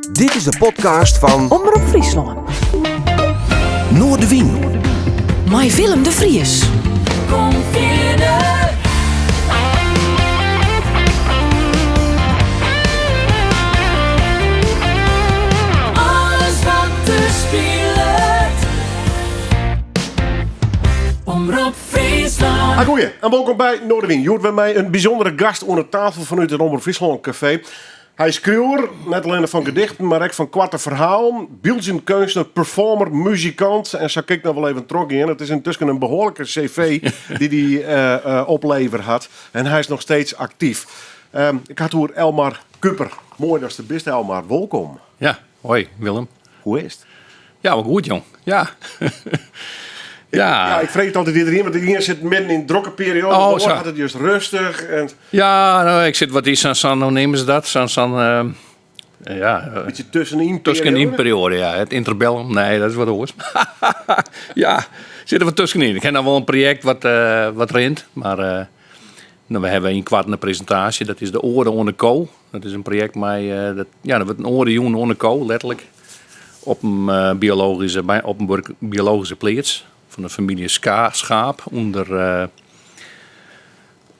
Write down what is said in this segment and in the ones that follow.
Dit is de podcast fan Omrop Fryslân. Noardewyn. Mei Willem de Vries. Kom fierder. Alles wat der spilet. Omrop Fryslân. Ah, goeie en wolkom by Noardewyn. Hjoed wer mei in bysûndere gast oan de tafel fanút it Omrop Fryslân Kafee. Hy is skriuwer, net allinne fan gedichten, mar ek fan koarte ferhalen, byldzjend keunstner, performer, muzikant en sa kin ik noch wol even trochgean. It is yntusken in behoarlike CV dy't hy oplevere hat en hy is noch steeds aktyf. Ik ha it oer Elmar Kuiper. Moai datst der bist, Elmar. Wolkom. Ja, hoi Willem. Hoe is it? Ja, wol goed jong. Ja. ja. Ja, ik freegje it altyd iderien, want ien sit midden yn in drokke perioade, Oh, de oar sa. hat it just rêstich. En Ja, no, ik sit wat yn sa'n, sa'n, hoe neame se dat? Sa'n, sa'n, ja, in bytsje tuskenyn tuskenyn perioade. perioade, ja. It interbellum, nee, dat is wat oars. ja, sit der wat tuskenyn. Ik ha noch wol in projekt wat, wat rint, mar no, we hawwe ynkoarten in presintaasje. Dat is de Oade oan de Ko. Dat is in projekt mei, dat, ja, der wurdt in oade jûn oan de ko, letterlik. Op in biologyske, by, op in biologyske pleats fan de famylje Ska, Schaap ûnder,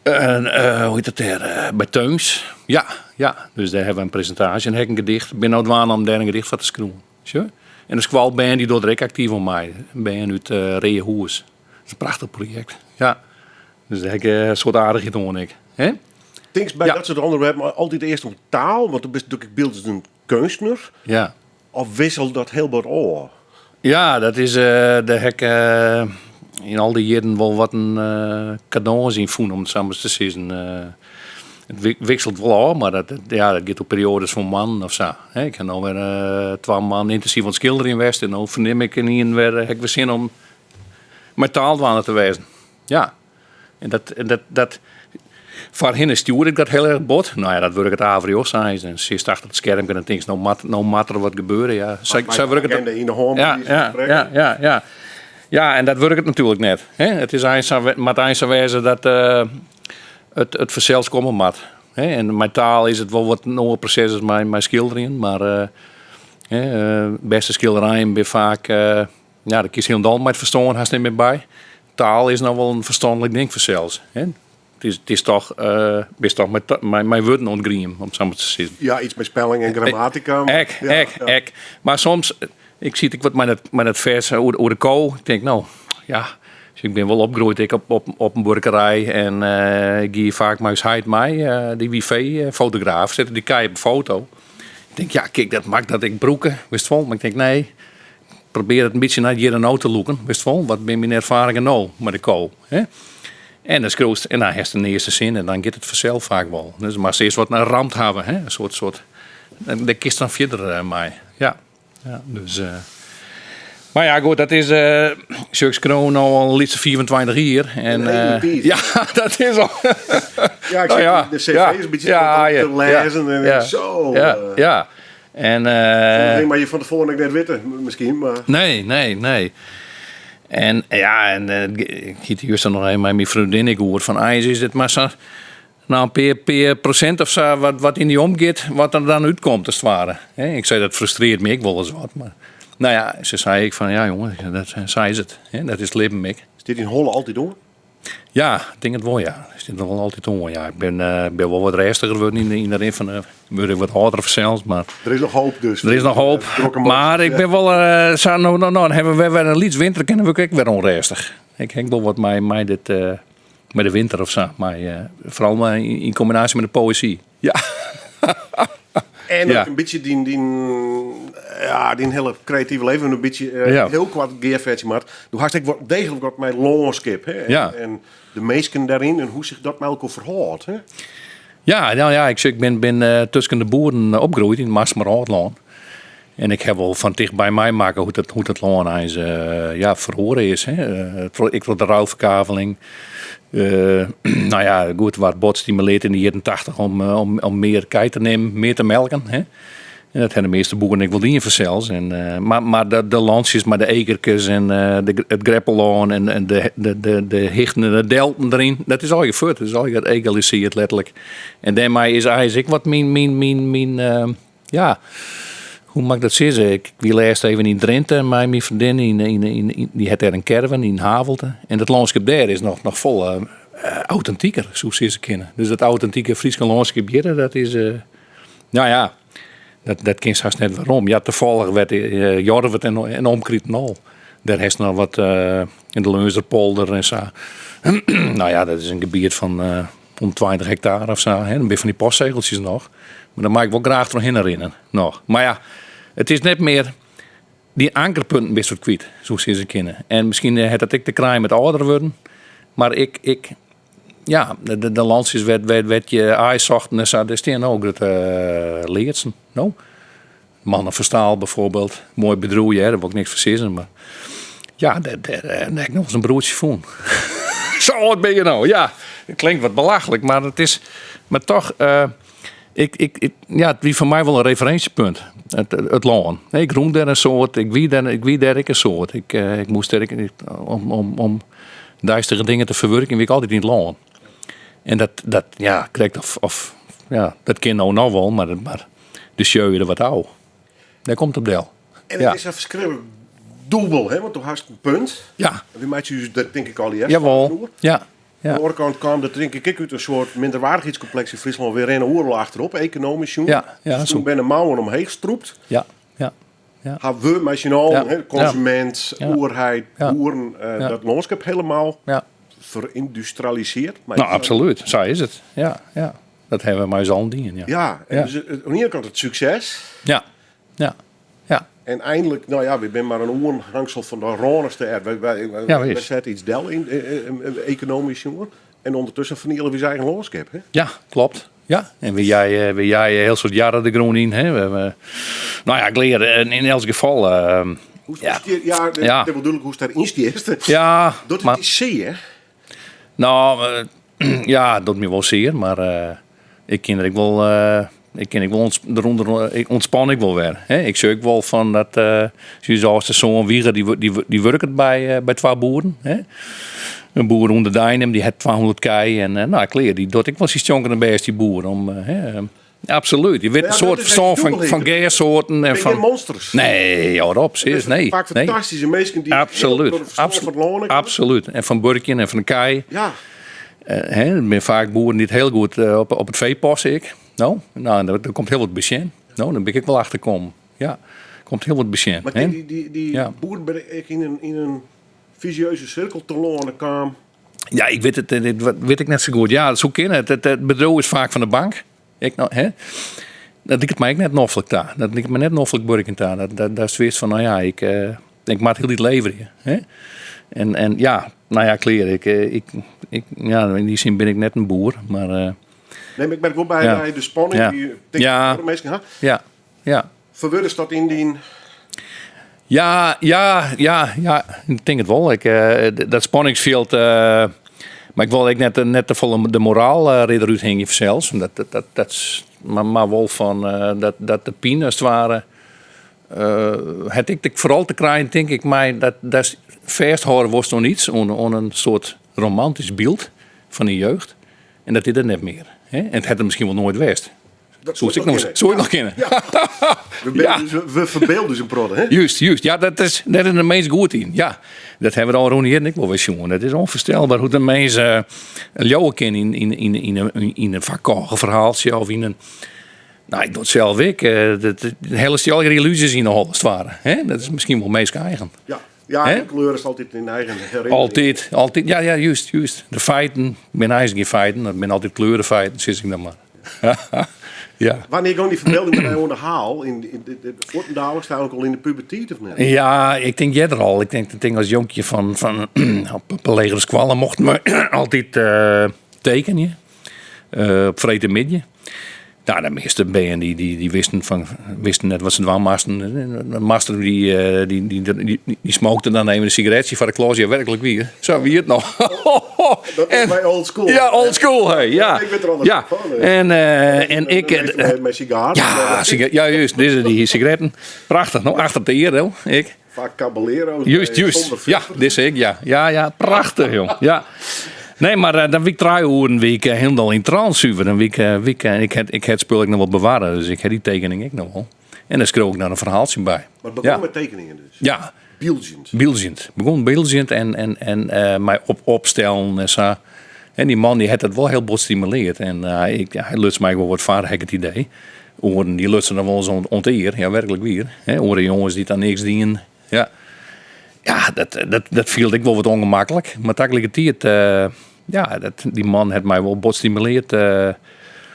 hoe hjit dat dêr, by Teuns. Ja, ja, dus dêr hawwe we in presintaasje en ha ik in gedicht. Ik bin no dwaande om dêr in gedicht foar te skriuwen. Sjoch? En de skoalbern dy docht der ek aktyf oan mei. Bern út Reahûs. Dat is in prachtich projekt. Ja. Dus dêr ha ik in soad aardichheid oan ek. Hè? Tinkst by Ja. dat soart ûnderwerpen altyd earst om taal, want do bist natuerlik ek byldzjend keunstner. Ja. Of wisselt dat hiel bot ôf? Ja, dat is, dêr ha ik yn al dy jierren wol wat in kadâns yn fûn, om it sa mar te sizzen. It wikselt wol ôf, mar dat, ja, dat giet oer perioades fan moannen of sa. Hè, ik ha no wer twa moannen yntinsyf oan it skilderjen west en no fernim ik ynienen wer, ha ik wer sin om mei taal dwaande te wêzen. Ja. En dat, en dat, dat, foarhinne stjoerde ik dat hiel erch bot. No ja, dat wurket averechts eins. En sitst achter it skermke en dan tinkst, no moat, no moat der wat gebeure. Ja, sa, sa wurket dat. Yn de hân. Ja, ja, ja, ja, ja. Ja, en dat wurket natuerlik net. Hè? It is eins sa, moat eins sa wêze dat it, it fansels komme moat. Hè? En mei taal is it wol wat in oar proses as mei, mei skilderjen. Mar hè, bêste skilderijen binne faak, ja, dêr kinst hielendal mei it ferstân hast net mear by. Taal is noch wol in ferstanlik ding fansels. Hè? It is, it is toch, bist toch mei, mei, mei wurden oan it griemen, om it sa mar te sizzen. Ja, iets mei spelling en grammatika. Ek, Ja, ek, ja. ek. Mar soms, ik siet ek wat mei dat, mei dat fers oer, oer de ko. Ik tink, no, ja, dus ik bin wol opgroeid ek op, op, op in buorkerij. En ik gie faak mei ús heit mei, dy wie feefotograaf. Sette dy kij op in foto. Ik tink, ja, kin ik dat, moat ik dat ek brûke? Witst wol? Mar ik tink, nee, probearje it in bytsje nei it hjir en no te lûken. Witst wol, wat binne myn erfaringen no mei de ko? Hè? En dan skriuwst, en dan hast in earste sin en dan giet it fansels faak wol. Dus moatst earst wat in ramt hawwe, hè? In soart, soart, en dêr kinst dan fierder eh, mei. Ja. Ja, dus, eh, mar ja, goed, dat is, eh, sjoch, ik skriuw no al in lytse 25 jier. En, Een hele eh, tiid. ja, dat is al. Ja, ik Nou zit ja, de cv ja, is in bytsje ja, te ja, lêzen en ja, zo. Ja, ja. En, Sommige dingen moatte je fan tefoaren ek net witte, miskien. Mar Nee, nee, nee. En ja, en ik hie it juster noch even mei myn freondin ek oer. Fan eins is it mar sa, no in pear, pear prosint of sa wat, wat yn dy omgiet, wat der dan útkomt as it ware. Hè, ik sei dat frustrearret my ek wolris wat. Mar no ja, se sei ek fan ja jonge, dat, sa is it. Hè, dat is it libben ek. Stiet dyn holle altyd oan? Ja, ik tink it wol, ja. Stiet noch wol altyd oan, ja. Ik bin, eh, bin wol wat rêstiger wurden yn de, yn de rin fan de... Wurd ik wat âlder fansels, mar... Der is noch hoop dus. Der is noch hoop. Drokke man. Mar ik bin wol, eh, sa, no, no, no, dan hawwe we wer in lyts winterke en dan wurd ik ek wer ûnrêstich. Ik ha wol wat mei, mei dit, eh, mei de winter of sa. Mei, eh, foaral mei, yn, yn kombinaasje mei de poëzy. Ja. En Ja. ek in bytsje dyn, dyn, ja, dyn hiele kreative leven in bytsje eh, Ja. hiel koart gearfetsje moat. Do hast ek wol deeglik wat mei lânskip. Hè? En, Ja. en de minsken dêryn en hoe't sich dat mei elkoar ferhâldt. Hè? Ja, no ja, ik, ik bin, bin eh, tusken de boeren eh, opgroeid yn Marsmerâldlân. En ik ha wol fan tichtby meimakke hoe't it, hoe't it lân eins eh, ja, feroare is. Hè. Eh, ek troch de ruilferkaveling. Eh, no ja, goed, waard bot stimulearre yn de jierren 80 om, eh, om, om mear kij te nimmen, mear te melken. Hè. En dat ha de measte boeren ek wol dien fansels. En, eh, mar mar de, de lantsjes mei de ekerkes en eh, de, it greppellân en, en de, de, de, de hichten en de delten deryn, dat is allegear fuort. Dat is allegear egalisearre letterlik. En dêrmei is eins ek wat myn, myn, myn, myn eh, ja, Hoe moat ik dat sizze? Ik wie lêst even yn Drinte mei myn freondinne. Yn, dy hat dêr in caravan yn Havelte. En dat lânskip dêr is noch, noch folle autentiker, soe ik sizze kinne. Dus dat autentike Fryske lânskip hjir, dat is... nou ja, dat, dat kinst hast net werom. Ja, tafallich wêr't Jorwert en, en omkriten al. Dêr hast noch wat yn de Leunzerpolder en sa. nou ja, dat is in gebiet fan om 20 hektare of sa. Hè. Dan binne fan dy postsegeltsjes noch. Mar dêr mei ik wol graach trochhinne rinne noch. Mar ja, it is net mear dy ankerpunten bist wat kwyt, soe ik sizze kinne. En miskien hat dat ek te krijen met âlder wurden. Mar ik, ik ja, de, de lantsjes wêr't, wêr't, wêr't je aaisochten en sa, dêr stean no grutte leadsen. No. Mannen van Staal bijvoorbeeld. Moai bedriuw, ja, dêr wol ik niks foar sizzen. Mar ja, dêr, dêr, dêr ha ik noch ris in broertsje fûn. Sa âld bin je no, ja. It klinkt wat belachlik, mar it is. Mar toch, ik, ik, ik, ja, it wie foar my wol in referinsjepunt. It, it lân. Ik rûn dêr in soad, ik wie dêr, ik wie dêr ek in soad. Ik, ik moast dêr ek, om, om, om deistige dingen te ferwurkjen, wie ik altyd yn it lân. En dat, dat ja, krekt of, of ja, dat kin no noch wol, mar, mar de sjeu der wat ôf. Dêr komt it op del. En it Ja. is in ferskriklik dûbel, hè? Want do hast in punt. Ja. Wy meitsje ús dêr tink ik allegear Jawol. oer. Ja. Oan Ja. de oare kant kaam dat tink ik ek út in soart minderwaardichheidskompleks yn Fryslân. Wy rinne oeral achterop, ekonomysk sjoen. Ja, ja, Dus zo. toen binne de mouwen omheech strûpt. Ja. Ja. Ja. Ha we mei syn allen, Ja. hè, konsument, Ja. oerheid, Ja. boeren, Ja. dat lânskip helemaal Ja. verindustrialiseerd. Maar Nou, absoluut. Sa is it. Ja, ja. Dat hawwe wy mei ús allen dien, ja. Ja, en Ja. dus oan de iene kant it sukses. Ja, ja, ja. En eindelijk, nou ja, we binne mar in oanhangsel fan de Rânestêd. Wy, wy, wy, Ja, wy wis. sette iets del yn, ekonomysk sjoen. En ûndertusken ferniele we ús eigen lânskip. Hè? Ja, klopt. Ja, en wy jeie, wy jeie heel soad jarre de grûn yn. Hè. We, we, nou ja, ik lear in, in elts gefal. Hoe, ja. hoe ja, het Ja. is wel dúdlik hoe'tst dêryn stiest. Ja, Docht it mar, dy sear? nou, ja, docht my wol sear, mar ik kin der ek wol, ik kin ek wol derûnder, ik ûntspan ek wol wer. Hè. Ik sjoch ek wol fan dat ús âldste soan Wieger, dy, dy, dy wurket by, by twa boeren. Hè. In boer ûnder Deinum, dy hat 200 kij en nou, klear, dy docht ek wol syn stjonkende bêst, dy boer. Om, hè, absoluut. Dy wit Ja, in soad dat is ferstân echt fan, dûbelheid. fan gerssoarten. En Binne fan gjin monsters. Nee, hâld op, serieus, nee. Faak nee. fantastyske minsken dy't Absoluut. heel verstân Absoluut. fan it lân Absoluut. En fan buorkjen en fan de kij. Ja. Hè, der binne faak boeren dy't hiel goed op, op it fee passe ek. No, nou, en der komt hiel wat by sjen. No, dêr bin ik ek wol achter kommen. Ja, komt hiel wat by sjen. Mar hè. dy, dy, dy Ja. boeren binne ek yn in, yn in fisieuze sirkel telâne kaam. Ja, ik wit it, dit wit ik net sa goed. Ja, dat soe kinne. It, it, it bedriuw is faak fan de bank. Ik, no, hè? Dat liket my ek net noflik ta. Dat liket my net noflik buorkjen ta. Dat, dat, dat is wist fan, nou ja, ik, ik moat hieltyd leverje. Hè? En, en ja, nou ja, klear. Ik, ik, ik, ja, yn dy sin bin ik net in boer, mar Nee, mar ik merk wol by, Ja. by de spanning Ja. dy't tink Ja. oare minsken ha. ja, ja. Ferwurdest dat yn dyn... Ja, ja, ja, ja, ik tink it wol. Ik, dat spanningsfjild, mar ik wol ek net, net te folle de moraalridder úthingje fansels. Dat, dat, dat, dat is, mar, mar wol fan dat, dat de pine as it ware, hat ek foaral te krijen, tink ik, mei dat, dat fêsthâlde wolst oan iets, oan, oan in soart romantysk byld fan de jeugd. En dat is der net mear. Hè? En it hat der miskien wol noait west. Dat Soe soe ik noch, kinne. soe ik noch kinne. Ja. We, binne Ja. dus, we ferbeelden dus in protte, hè? Juist, juist. Ja, dat is, dêr is de mins goed yn. Ja, dat hawwe we de ôfrûne jierren ek wol wer sjoen. It is ûnfoarstelber hoe't in mins leauwe kin yn, yn, yn, yn, in, yn in fakôge ferhaaltsje of yn in... Nou, ik doch it sels ek. Dat, dat, de hiele stel illusies yn de holle, as it ware. Hè? Dat is miskien wol minsk eigen. Ja, ja Hè? de kleur is altyd in eigen herinnering. Altyd, altyd. Ja, ja, juist, juist. De feiten binne eins gjin feiten. Dat binne altyd kleurefeiten, sis ik dan mar. Ja. Wannear gong dy ferbylding mei dy oan de haal? Yn, yn, de, de, fuortendaliks eigenlijk al yn de puberteit of net? Ja, ik tink earder al. Ik tink, ik tink as jonkje fan, fan op de legere skoalle mochten we altyd tekenje. Op freedtemiddei. Nou, de measte bern dy, dy, dy wisten, fan, wisten net wat se dwaan moasten. De master dy, dy, dy, dy, dy smookte dan even in sigaretsje foar de klas. Ja, werklik wier. Sa wie it noch. Dat is by old school. Ja, old school, hey. Ja. Ik wit der alles ja. fan, hè. En, en ik... Mei, mei sigaar. Ja, ja, juist. Dizze, dy sigaretten. Prachtich. No, achter de ear, hoor. Ik. Faak Caballero's. Juist, bij- juist. Zonder Ja, filter. dizze ik, ja. Ja, ja, prachtich, jong. Ja. Nee, mar dan wie ik trije oeren wie ik hielendal yn trance suver. Dan wie ik, wie ik, ik ha, ik ha it spul ek noch wol bewarre, dus ik ha dy tekening ek noch wol. En dêr skreau ik dan in ferhaaltsje by. Mar it begûn mei tekeningen dus? Ja. Byldzjend? Byldzjend. Begûn byldzjend en mei opstellen en sa. En dy man dy hat dat wol hiel bot stimuleard. En hy luts my wol wat foar, ha ik it idee. Oaren dy lutsen dan wolris oan it ear, ja werklik wier. Oare jonges dy't dan niks dienen. Ja, ja dat fielde ik wol wat ûngemaklik. Mar tagelikertiid, ja, dat, dy man hat my wol bot stimuleard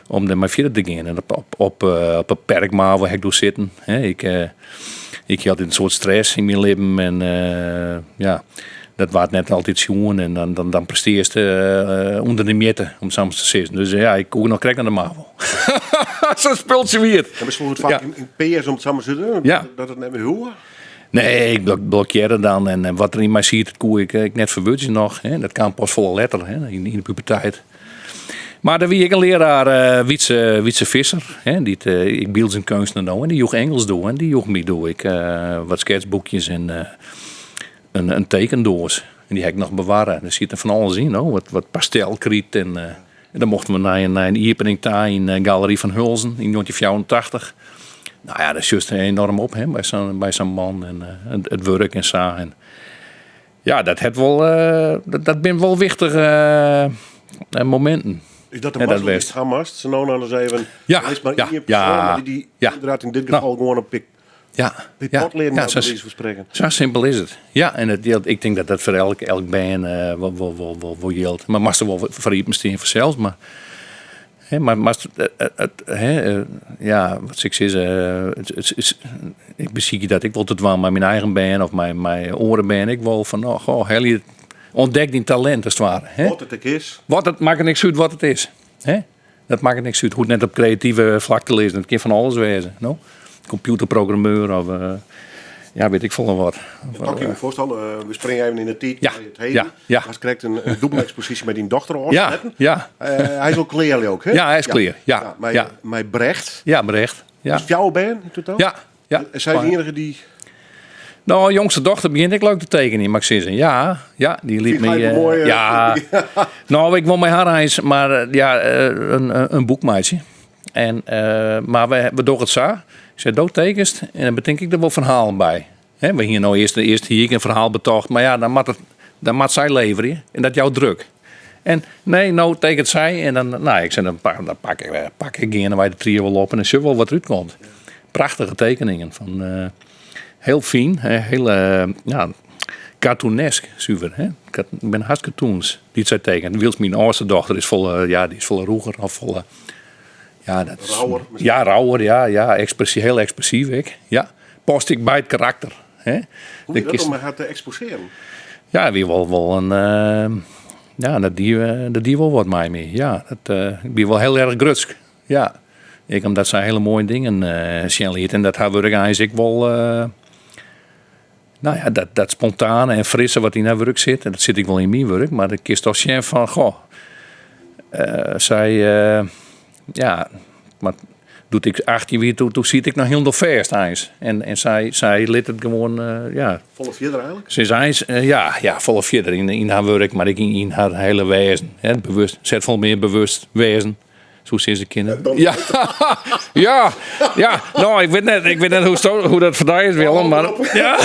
om dermei fierder te gean. En op 'e perkmavo ha ik doe sitten. Ik hie altyd in soad stress yn myn libben en ja, dat waard net altyd sjoen. En dan prestearst ûnder de mjitte, om it sa mar te sizzen. Dus ja, ik koe noch krekt nei de mavo. Sa'n spultsje wie it. En besloeg it faak yn pears, om it sa mar te sizzen, dat it net mear hoege? Nee, ik blokkearre dan en wat der yn my siet, dat koe ik net ferwurdzjen noch. Hè. Dat kaam pas folle letter, hè, yn de puberteit. Mar der wie ek in learaar, Wietse Visser, hè, dy't ek byldzjend keunstner no, en dy joech Ingelsk doe en dy joech my doe ek wat sketsboekjes en in tekendoas. En dy ha ik noch bewarre. Der siet der fan alles yn, no, wat pastelkryt en dan mochten we nei in iepening ta yn Galery Van Hulzen yn njoggentjinhûndertfjouwerentachtich. Nou ja, dêr sjochst enorm op, hè, by sa'n man en it wurk en sa. En ja, dat hat wol, dat binne wol wichtige mominten. Is dat de mazzel dy'tst ha moatst? Sa no dan ris even. Ja, Er is mar ja, ien ja, persoan, mar dy inderdaad yn dit geval gewoan op pik pik potleaden by wijze van spreken. Sa simpel is it. Ja, en it jildt, ik tink dat dat foar elk bern wol jildt. Mar moatst der wol foar iepen stean fansels, mar hè, mar moatst it, hè, ja, wat sil ik sizze, it is, ik besykje dat ek wol te dwaan mei myn eigen bern of mei oare bern ek wol, fan oh, goh, helje, ûntdek dyn talint as it ware. Hè? Wat it ek is. Wat it, makket niks út wat it is. Hè? Dat makket niks út. Hoecht net op kreative flak te lizzen. It kin fan alles wêze. No? Computerprogrammeur of ja, wit ik folle wat. Dat kin ik my foarstelle. We springe even yn de tiid nei it heden. Hast krekt in dûbeleksposysje mei dyn dochter ôfsletten. Hy is al klear, leau ik, hè? Ja, hy is klear. Ja. Ja, mei Brecht. Ja, Brecht. Ja. Dus fjouwer bern yn totaal? Ja, ja. En sy is de ienige dy... Nou, jongste dochter begjint ek leuk te tekenjen, mag ik zeggen. Ja, ja, die liet Vind me, ik mooi, ja. Nou, ik wil met haar eens, maar ja, een boek meitsje. En, maar we doen het zo. Ik zei, do tekenst en dan bedenk ik der wol ferhalen by. Hè, we hier nou eerst hie ik in ferhaal betocht, mar ja, dan moat it, dan moat sy leverje en dat jout druk. En nee, no tekent sy en dan, nou, ik zei, dan pak, dan pak ik, pak ik, geane wy de trio wol op en dan sjogge we wol wat derút komt. Prachtige tekeningen fan heel fyn, hè, heel, ja, cartoonesk suver. Hè. Ik bin hast cartoons dy't sy tekent. Wylst myn âldste dochter is folle, ja, dy is folle rûger of folle, ja, dat is, Rauwer miskien. Ja, rauwer, ja, ja, heel ekspressyf ek. Ja, past ek by it karakter. Hè. Hoe wie De dat kist om har te eksposearjen? Ja, wie wol in, ja, dat die wol wat mei my. Ja, dat, ik wie wol hiel erch grutsk. Ja, ek omdat sy hiele moaie dingen sjen liet en dat har wurk eins ek wol, nou ja, dat spontane en frisse wat yn har wurk sit, en dat sit ek wol yn myn wurk, mar dan kinst toch sjen fan, goh, sy, ja, mar doe't ik 18 wie, doe siet ik noch hielendal fêst eins. En sy lit it gewoan, ja. Folle fierder eigenlik? Se is eins, ja, ja, folle fierder yn har wurk, mar ek yn har hiele wêzen. Hè, bewust, se hat folle mear bewust wêzen. Soe sizze kinne. Ja, ja, ja. No, ik wit net, ik wit net hoe dat foar dy is, Willem, mar ja.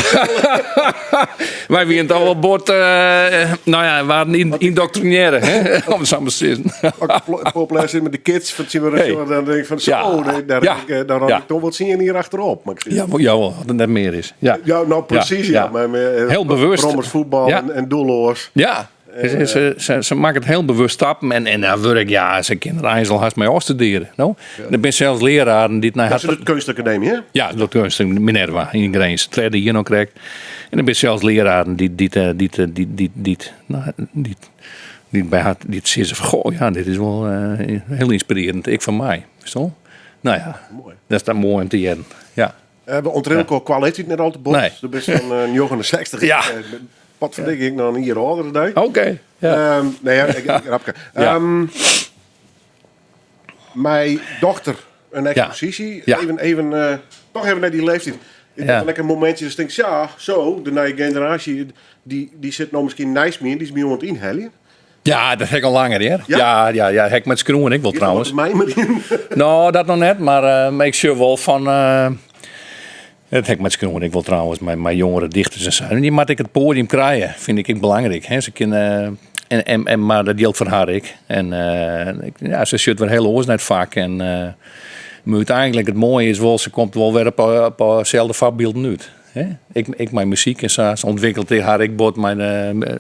Wy wienen toch wol bot, nou ja, waarden yndoktrinearre, hè, om it sa mar te sizzen. As ik populêr sit mei de kids fan tsjintwurdich, dan denk ik fan, zo, daar rol ik toch wat tsien jier achterop, mag ik zeggen. Ja, wel, ja, wel, dat het net mear is. Ja. Ja, nou precies, ja. Maar met Heel bewust. Brommers voetbal en doelloos. Ja. Ze makket hiel bewust stappen en har wurk, ja, se kin der eins al hast mei ôfstudearje, no? Der binne sels leararen dy't nei Dat har is de keunstacademie, hè? Ja, de keunst Minerva yn Grins, tredde jier no krekt. En der binne sels leararen dy't by har, dy't sizze fan, goh, ja, dit is wol hiel ynspirearjend, ek foar my, ferstân? Nou ja, Moai. dat is dan moai om te hearren, ja. We ûntrinne elkoar kwa leeftiid net al te bot. Nee. Do bist fan 69. Wat ferdik ik noch in jier âlder as dy. Oké, ja. Nee, ja, ik grapke. Mei dochter in eksposysje. Even, toch even nei dy leeftiid. Is dat lekker momintsje dat tinkst, ja, zo, de nije generaasje, dy sit no miskien neist my en dy is my oan it ynheljen. Ja, dat ha ik al langer, hear. Ja? Ja, ja, ja, ha ik mei it skriuwen ek wol, Giet dat trouwens. wat mei met in? Nou, dat noch net, mar ik sjoch wol fan, Dat ha ik mei it skriuwen ek wol trouwens, mei jongere dichters en sa. En dy moat ek it poadium krije, fyn ik ek belangryk. Hè. Se kinne, en, en, en, mar dat jildt foar har ek. En ja, se sjocht wer hiel oars nei it fak. En, mar úteinlik it moaie is wol, se komt wol wer op deselde foarbylden út. Hè. Ek, ek mei muzyk en sa. Se ûntwikkelt har ek bot mei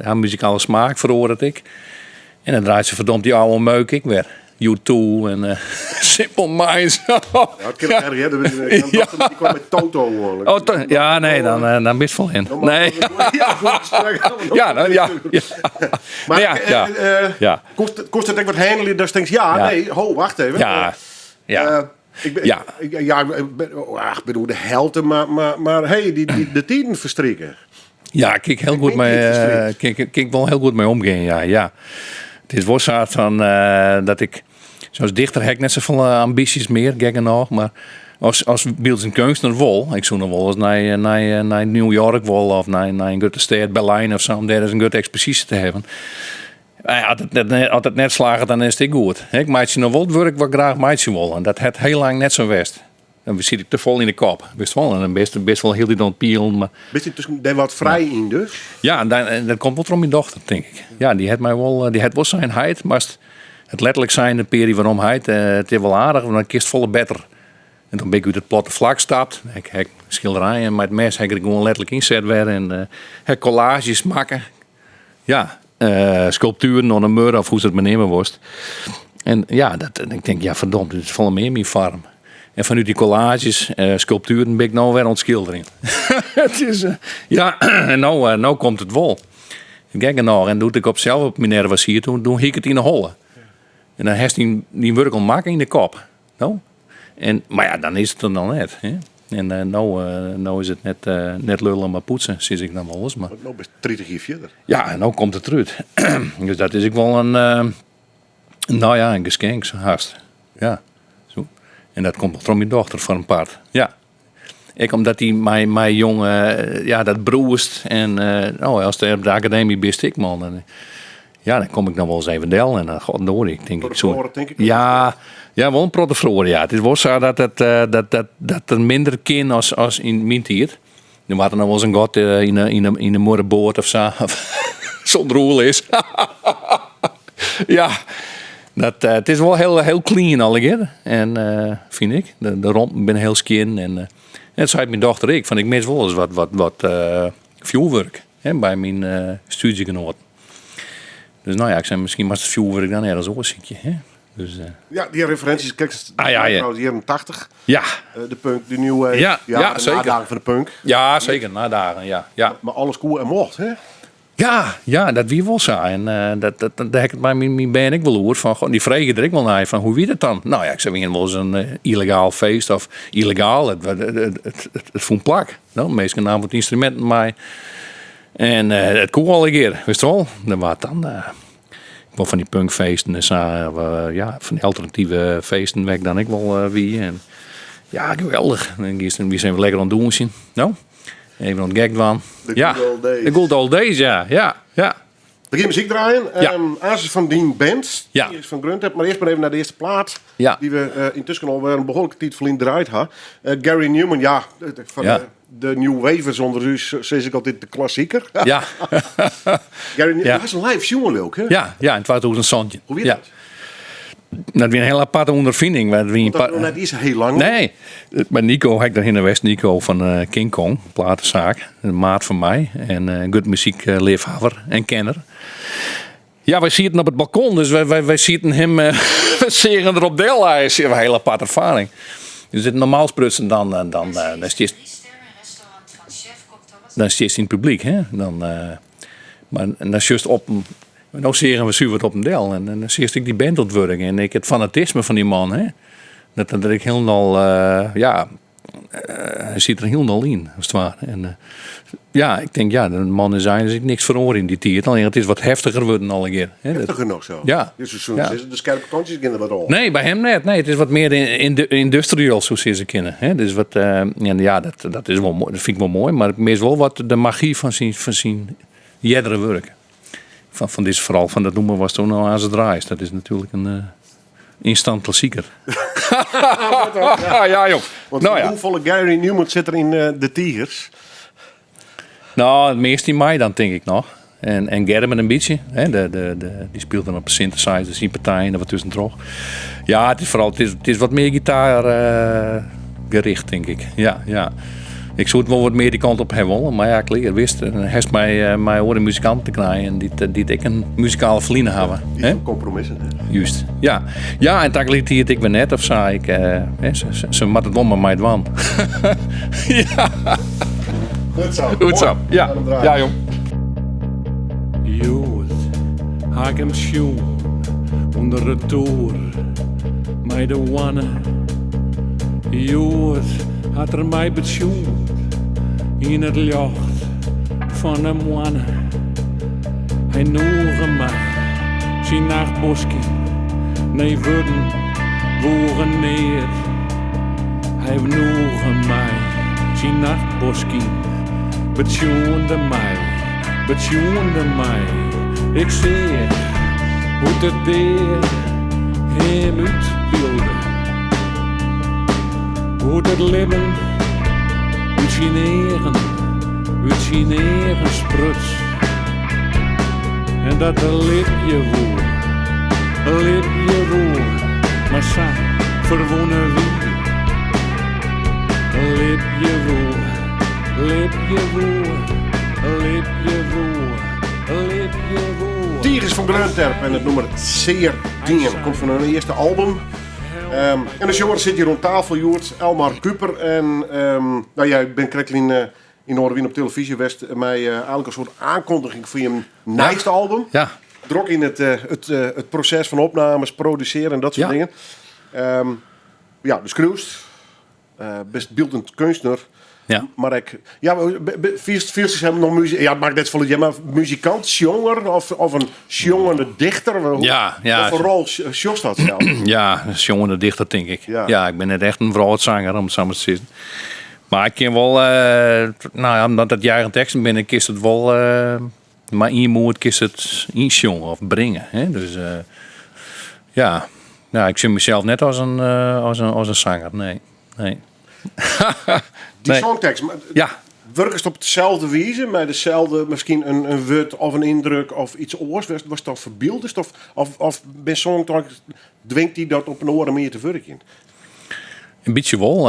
har muzikale smaak feroaret ek. En dan draait se verdomd dy oude meuk ek wer. U2 en Simple Minds. Ja, it kin erch, hè. Ja. Die kwam met Toto. Oh, ja, nee, dan, dan bist vol in. Nee. Ja, nou, ja. ja. Maar ja, ja. Ja. Kost it ek wat handelen dat je denkt, ja, nee, ho, wacht even. Ja, ja. Ik ben, Ja. Ik, ja, ik ben, oh, ach, ik bedoel de helte, maar hey, de tijden verstrikken. Ja, kin ik hiel goed mei, kin ik wol hiel goed mei omgean, ja, ja. It is wol sa fan, dat ik, sa as dichter ha ik net safolle ambysjes mear, gek genôch, mar as byldzjend keunstner wol. Ik soe noch wol ris nei New York wolle of nei in grutte stêd, Berlijn of sa, om dêr ris in grutte eksposysje te hawwen. As it net slagget, dan is it ek goed. Ik meitsje noch wol it wurk wat ik graach meitsje wol en dat hat hiel lang net sa west. Dan siet ik te fol yn de kop, witst wol. En dan bist wol hieltyd oan it pielen. Mar... Bist yntusken dêr wat frij yn dus? Ja, en dat komt wol troch myn dochter, tink ik. Ja, dy hat my wol, dy hat wol sein, heit, moatst it letterlik sein in pear jier werom, heit, it is wol aardich, want dan kinst folle better. En toen bin ik út it platte flak stapt. Ik ha skilderijen mei it mes ha ik der gewoan letterlik ynset wer en ha kollaazjes makke. Ja, skulptueren oan de muorre of hoe'tst it mar neame wolst. En ja, dat, ik tink, ja ferdomd, dit is folle mear myn foarm. En fanút dy kollaazjes, skulptueren, bin ik no wer oan it skilderjen. It is, ja, en no komt it wol. Gek genôch. En doe't ik op sels op Minerva siet, toen hie ik it yn 'e holle. En dan hast dyn wurk al makke yn de kop. No? En, mar ja, dan is it der noch net. Hè? En no is it net lullen, mar poetsen, sis ik dan wolris. Mar No bist 30 jier fierder. Ja, en no komt it derút. Dus dat is ek wol in, nou ja, in geskenk, sa hast. Ja. Zo. En dat komt troch myn dochter foar in part. Ja. Ek omdat dy mei jonge, ja, dat brûst. En no, ast dêr op de akademy bist ek, man. En, ja, dan kom ik noch wolris even del en dan, goddorie, ik tink, ik soe tink ik. Ja, ja, wol in protte feroare, ja. It is wol sa dat it, dat, dat, dat der minder kin as yn myn tiid. Der waard der noch wolris in gat yn de muorre board of sa. Sûnder oerlis. Ja, dat, it is wol hiel, hiel clean allegear. En fyn ik. De romten binne hiel skjin. En dat seit myn dochter ek. Fan ik mis wolris wat fjoerwurk, hè, by myn stúdzjegenoaten. Dus nou ja, ik sei, miskien moatst it fjoerwurk dan ergens oars sykje. Hè? Dus, Ja, dy referinsjes, kijk, Ah, ja, ja. trouwens, jierren 80. Ja. De punk, de new wave. Ja, ja, de zeker. nadagen fan de punk. Ja, zeker, nadagen, ja. Ja. Mar alles koe en mocht, hè? Ja, ja, dat wie wol sa. En dat, dêr ha ik it mei myn bern ek wol oer. Fan, goh, dy frege der ek wol nei fan, hoe wie dat dan? Nou ja, ik sei, we hiene wolris in yllegaal feest of yllegaal, it fûn plak. No, minsken namen wat ynstruminten mei. En it koe allegear, witst wol. Der waard dan wol fan dy punkfeesten en sa, of ja, fan dy alternative feesten wêr't ik dan ek wol wie. En ja, geweldich. Dan giest wie se even lekker oan it dûnsjen. No, even oan it gek dwaan. De Ja. good old days. De good old days, ja. Ja, ja. We gean muzyk draaien. Ja. Aansens fan dyn band. Ja. Die is fan Gruntep. Mar earst mar even nei de earste plaat. Ja. Dy't we yntusken alwer in behoarlike tiid ferlyn draaid ha. Gary Numan, ja, fan Ja. de New Wavers ûnder ús sis ik altyd de klassiker. Ja. Gary Numan, Ja. hast him live sjoen leau ik, hè? Ja, ja, yn 2017. Hoe wie Ja. dat? Dat wie in hiel aparte ûnderfining. Want wie in Want dat pa- net is hiel lang. Nee, mar Nico, ha ik derhinne west. Nico fan King Kong, platesaak. In maat fan my en in grut muzykleafhawwer en kenner. Ja, wy sieten op it balkon, dus wy sieten him, wy seagen derop del. Hy is in hiel aparte erfaring. Dus it normaal sprutsen dan, dan, dan stiest, dan stiest yn it publyk, hè. Dan, mar dan sjochst op in, no seagen we suver op him del en dan seachst ek dy band oan it wurk en ek it fanatisme fan dy man, hè. Dat dat ek hielendal, ja, hy siet der hielendal yn, as it ware. En ja, ik tink, ja, de man is eins ek niks feroare yn dy tiid. Allinnich it is wat heftiger wurden allegear. Hè, dat Heftiger noch sa? Ja. Dus soe Ja. sizze, de skerpe kantjes gean der wat ôf. Nee, by him net. Nee, it is wat mear industrial, soe sizze kinne. Hè, dus wat, en ja, dat, dat is wol moai, dat fyn ik wol moai, mar ik mis wol wat de magy fan syn eardere wurk. Fan dizze, foaral fan dat nûmer watsto no aanst draaist. Dat is natuerlik in. Instant klassieker. ja, joh. Want Nou ja. hoefolle Gary Newman sit der yn de Tigers? Nou, het meest in mij dan, denk ik nog. En Gerben een beetje. Hè, die speelt dan op de synthesizer, zijn partij en wat tussendoor. Ja, het is vooral, het is wat meer gitaar gericht, denk ik. Ja, ja. Ik zou het wel wat meer die kant op hebben, hoor. Maar ja, ik leer, wist. En heeft mij oren muzikant te krijgen die ik een muzikale verliezen hebben. Die Hè? van compromissen. Hè? Juist, ja. Ja, en tak liet het ik weer net of zei ik, hè, ze mat het om met mij dwan. Ja. Goed zo. Goed zo, Mooi. ja. Gaan hem draaien. Ja, jong. Jood, ha ik hem sjoen onder de toer, mei de wanne. Jood, hat er mij betsjoend in het ljocht van de moanne. Hij noege mij, zijn nachtboskje, nee wurden wogen neer. Hij noege mij, zijn nachtboskje, betsjoende mij, betsjoende mij. Ik zie hoe de deer hem uitbeelde. Hoe het libben uit zijn eigen, uit zijn eigen spruts. En dat de lipje woer, lipje woer, maar sa verwonnen wie. Lipje woer, lipje woer, lipje woer, lipje woer. Tigers van Greonterp en het nummer Zeer Dingen. Komt van hun eerste album. En de jongen zit hier rond tafel, Joert, Elmar Kuper. En nou, jij bent correct in Noardewyn op televisie geweest. Mij eigenlijk een soort aankondiging voor je nieuwste album. Ja. Drok in het proces van opnames, produceren en dat soort dingen. Ja, dus Kroest. Best beeldend kunstenaar. Maar ik, ja, maar, be, be, vier, vier is hem nog muzie-, ja, het maakt net van, ja, maar muzikant, jonger of een jongende dichter? Wat voor rol sjost dat zelf? Ja, een jongende dichter, denk ik. Ja, ik ben net echt een vrouwzanger, om het zo maar te zeggen. Maar ik ken wel, nou ja, omdat dat jaren teksten ben, ik is het wel, maar in je moed kies het injongen of brengen. Hè? Dus ja, nou, ik zie mezelf net als een zanger. Nee, nee. Die Nee. songtekst, maar werkt het op dezelfde wijze, met dezelfde, misschien een woord of een indruk of iets oors? Was dat verbeeldend? Of bij songtekst dwingt die dat op een oren meer te werken? Een beetje wel.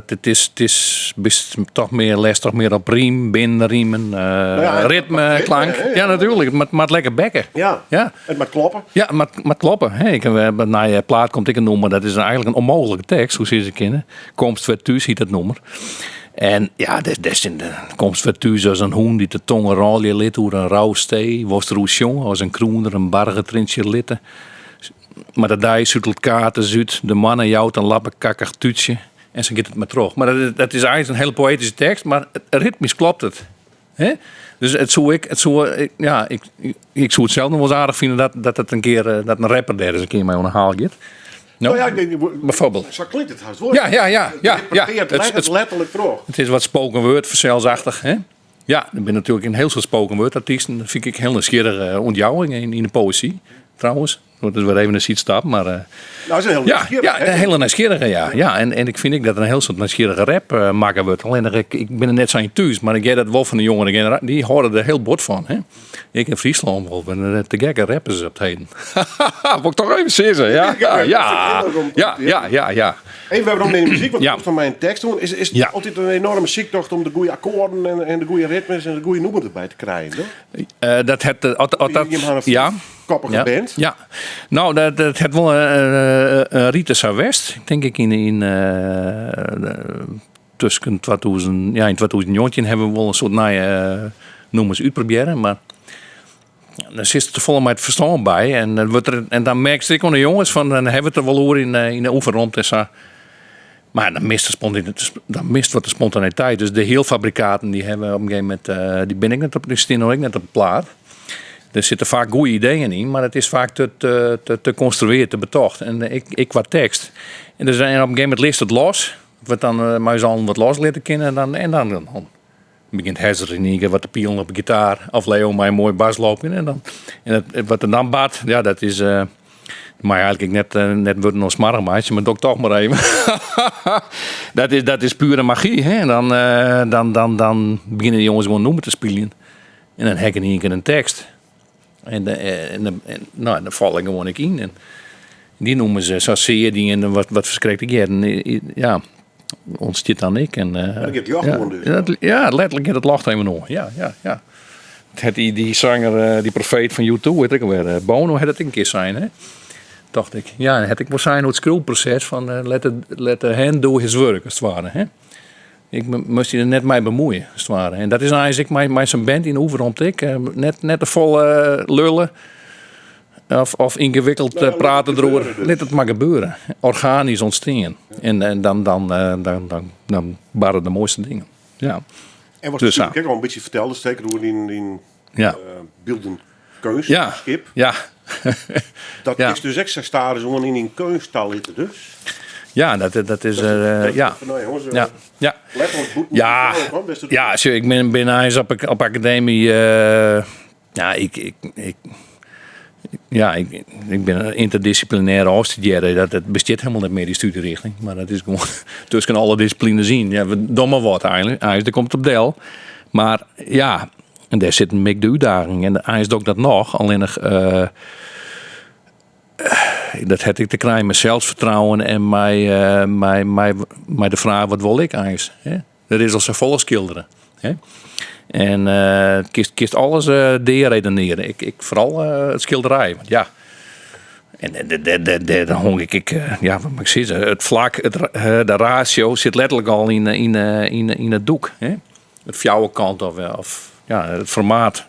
Het is best toch meer les, toch meer op riem, binnenriemen, ritme, klank. Hè? Ja, natuurlijk. Maar het lekker bekken. Het moet kloppen. Ja, maar kloppen. Hè. Ik, we hebben, na je plaat komt ik een nummer. Dat is eigenlijk een onmogelijke tekst, hoe ze ze kennen. Komst werd thuis, heet dat nummer. En ja, des in de komst werd thuis als een hoen die de tongen ralje lid, hoe een rauw stee, was er hoe jong, als een kroener, een bargetrintje litten. Maar dat daar zoetelt kaarten zuid, de mannen jouwt een lappenkakkig tuutje en ze gaat het maar terug. Maar dat is eigenlijk een hele poëtische tekst, maar ritmisch klopt het. Hè? Dus het zou ik, het zou, ik, ja, ik, ik, ik zou het zelf nog wel eens aardig vinden dat, dat het een keer, dat een rapper daar eens een keer mee aan de haal gaat. Nou, Nou ja, ik denk, bijvoorbeeld. Zo klinkt het haast woord. Ja, ja, ja, Het ja, ja. interpreteert letterlijk terug. Het is wat spoken word, verzelsachtig, hè? Ja, ik ben natuurlijk een heel soort spoken word artiesten. Dat vind ik heel nieuwsgierig ontjouwing in de poëzie, trouwens. Dat is weer even een sidestap, maar, Nou, dat is een heel nieuwsgierige, ja, hè? een hele nieuwsgierige, ja. Ja, en ik vind ik dat een heel soort nieuwsgierige rap maken wordt. Alleen ik ben er net zo in thuis, maar ik heb dat wel van de jongere generatie. Die horen er heel bot van, hè. Ik in Friesland wel, ben er te gekke rappers op het heden. Moet ik toch even zeggen, ja. Ja, Ja, ja, dat vind ik heel leuk om te ja, horen. ja, ja, ja. Even, we hebben nog meer muziek, want het komt van mijn tekst doen. Is het altijd een enorme ziektocht om de goede akkoorden en de goede ritmes en de goede noemen erbij te krijgen, toch? Dat het, at, at, dat, Je hebt een ja. koppige Ja. band. Ja. Nou, dat het wel een Rita West, denk ik, in tussen 2000, ja, in 2019 hebben we wel een soort nieuwe nummers uitproberen, maar dan zit het er vol met het verstand bij. En dan wordt er, en dan merk ik aan de jongens van, dan hebben we het er wel over in de oefenrond en zo. Maar dan mist de spontaniteit, dan mist wat de spontaniteit. Dus de heelfabrikaten die hebben op een gegeven moment, die ben ik net op, die staan nog net op de plaat. Er zitten vaak goede ideeën in, maar het is vaak te construeerd, te betocht. En ik qua tekst. En dus, en op een gegeven moment list het los. Wat dan maar eens al wat los leren kennen. En dan begint Hezzer in één keer wat te pielen op de gitaar. Of Leo mij een mooi bas lopen. En wat er dan baat, ja, dat is Mei eigentlik net, eh, net wurden oan smoarch meitsje, mar doch ik toch mar even. Dat is, dat is pure magy. Hè? Dan, eh, dan, dan, dan begjinne de jonges gewoan nûmer te spyljen. En dan ha ik yn ien kear in tekst. En, eh, en, en, nou, dan fal ik gewoan ek yn. En dy nûmers, eh, sa sear die en wat, wat ferskriklik hearren, ja, ûntstiet dan ek. En, uh, dan giet it ljocht oan dus. Ja, letterlik giet it ljocht even oan. Ja, ja, ja. Het die, die zanger, die profeet fan U2, weet ik alweer, Bono hat it in kear sein, hè? Tocht ik. Ja, hat ek wol sein oer it skriuwproses fan uh, let, the, let the hand do his work, as it ware. Hè? Ik moast dy der net mei bemuoie, as it ware. En dat is eins ek mei, mei sa'n band yn de oefenromte ek. Net, net te folle lullen of, of yngewikkeld Nou ja, prate lit it deroer. gebeuren dus. Lit it mar gebeure. Organisch ontstean. En, en dan, dan, dan, dan, dan barre de moaiste dingen. Ja. En wat Dus dus ja. ik al in bytsje fertelde, seker oer dyn, dyn Ja. uh, byldend keunst, Ja. skip. Ja. Dat Ja. is dus ek sa stadichoan yn dyn keunst talitte dus. Ja, dat, dat is. eh, ja. Van, nou jongens, Ja. Ja. letterlik bûten Ja, de hoor, best het- ja sjoch, ik bin, bin eins op, op akademy. eh, ja, ik, ik, ik, ja, ik, ik bin ynterdissiplinêr ôfstudearre. Dat, dat bestiet hielendal net mear, dy stúdzjerichting. Mar dat is gewoan tusken alle dissiplines yn. Ja, we dogge mar wat eigentlik. Eins, dêr komt it op del. Mar ja, en dêr sit ek de útdaging. En eins doch ik dat noch. Allinnich, eh, dat hat ek te krijen mei selsfertrouwen en mei, eh, mei, mei, mei de fraach wat wol ik eins. Hè? Der is al safolle skildere. Hè? En eh kinst, kinst alles eh dearedenearje. Ik, ik, foaral eh, it skilderij. Want ja, en dêr, dêr hong ik, ik eh, ja, wat moat ik sizze, it flak, it, de ratio sit letterlik al yn, yn, yn, yn it doek. Hè? It fjouwerkant of, of ja, it formaat.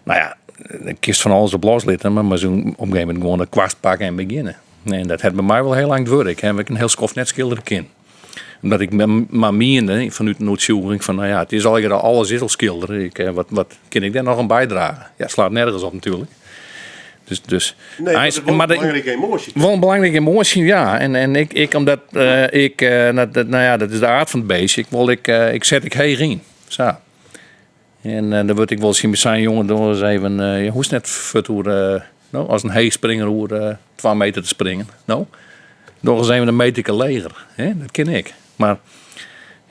Nou ja, dan kinst fan alles op loslitte, mar moatst op in gegeven momint gewoan de kwast pakke en begjinne. En dat hat by my wol hiel lang duorre. Ik ha ek in hiel skoft net skildere kind. Omdat ik mar miende, fanút in oertsjûging fan, nou ja, it is allegear alles is al skildere. Ik, wat, wat kin ik dêr noch oan bydrage? Ja, slacht nergens op natuerlik. Dus, dus Nee, eins- dat is wol maar in de- belangrike emoasje. Wol in belangrike emoasje, ja. En, en ik, ik, omdat eh, ik, eh, dat, dat, nou ja, dat is de aard fan it beest. Ik, wol, ik, eh, ik set ek heech yn. Sa. En eh, dan wurdt ek wol tsjin my sein, jonge, doch ris even, eh, je hoechst net fuort oer, eh, no, as in heechspringer oer eh, 2 meter te springen. No, doch ris even in meterke leger. Hè? Dat kin ek. Mar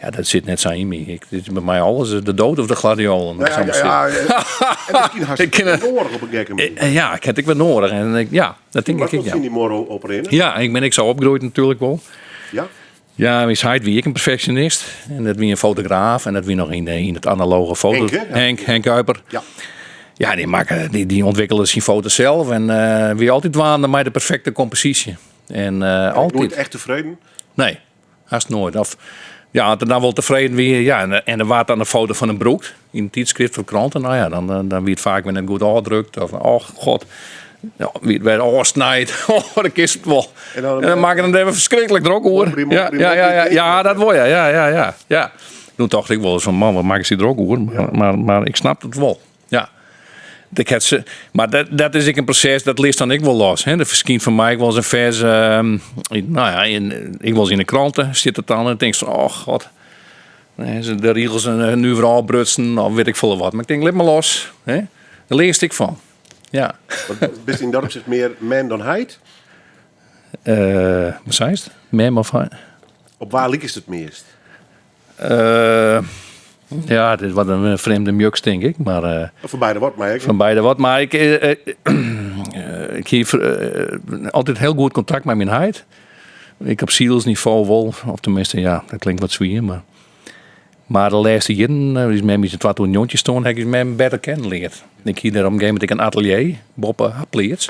ja, dat sit net sa yn my. Ik, dit is by my alles de dood of de gladiolen. Nou ja, ja, ja, en miskien hast Ik kin it it- noadich op in gekke manier. Eh, Ja, ik ha it ek wer noadich. En ik, ja, dat tink Maar ik ek, tsjin ja. dy muorre oprinne. Ja, ik bin ek sa opgroeid natuerlik wol. Ja. Ja, myn heit wie ek in perfeksjonist. En dat wie in fotograaf. En dat wie noch yn, yn it analoge foto. Henk, hè? Ja. Henk, Henk Kuiper. Ja. Ja, dy makke, dy, dy ûntwikkele syn foto's sels. En eh, wie altyd dwaande mei de perfekte komposysje. En eh, altyd. Noait echt tefreden. Nee, hast noait. Of, ja, as er dan wol tefreden wie, ja, en, en der waard dan in foto fan him brûkt yn in tydskrift of krante, nou ja, dan, dan, dan wie it faak wer net goed ôfdrukt. Of, oh god, ja, wie it wer ôfsnijd. Oh, dat kinst it wol. En dan- En dan makke er him dêr ferskriklik drok oer. Moppie, Ja, moppie, ja, ja, ja, moppie. ja, dat wol, ja, ja, ja, ja, ja. Doe tocht ik wolris fan, man, wat makkest dy drok oer? Mar, mar, mar ik snap it wol. Ja. Ik ha se, mar dat, dat is ek in proses, dat litst dan ek wol los. Hè. Der ferskynt foar my ek wolris in fers, ehm, yn, nou ja, yn, ek wolris yn de krante stiet it dan en dan tinkst fan, oh god, nee, ze de rigels en nuver ôfbrutsen of wit ik folle wat. Mar ik tink, lit mar los. Hè. Dêr learst ek fan. Ja. Want bist yn dat opsicht mear mem dan heit? Eh, wat seist? Mem of heit? Op wa likest it meast? Eh, ja, it is wat in frjemde mjuks, tink ik. Mar, eh, Of fan beide wat, mar ek. Fan beide wat. Mar ik, eh, eh, ik hie altyd hiel goed kontakt mei myn heit. Ek op sielsnivo wol. Of teminsten, ja, dat klinkt wat swier. Mar, mar de lêste jierren, ús mem is yn 2019 stoarn, ha ik ús mem better kennen leard. Ik hie dêr op in gegeven momint ek in atelier boppe har pleats.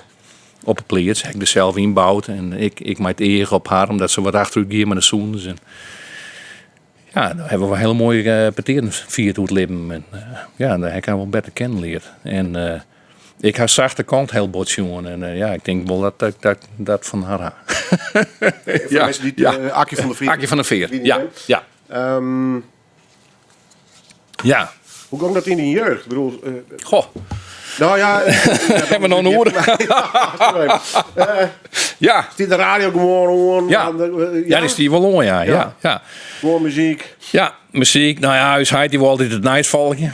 Op 'e pleats ha ik der sels ynboud. En ik, ik mei it each op har, omdat se wat achterút gie mei de sûnens. En ja, dêr hawwe we wol hiele moaie petearen fierd oer it libben. En ja, dêr ha ik har wol better kennen leard. En ik ha sachte kant hiel bot sjoen. En ja, ik tink wol dat ik dat, dat fan har ha. Foar Ja, minsken dy't ja. Akje van der Veer. Akje van der Veer, Wie niet ja, kent. ja. Ja. Hoe gong dat yn dyn jeugd? Ik bedoel, Goh. Nou ja, Hawwe we noch in oere? Ja. Stie de radio gewoan oan? Ja. Dan, Ja, dy stie wol oan, ja. Ja, ja. Gewoan muzyk. Ja, muzyk. Nou ja, ús heit dy wol altyd it nijs folgje.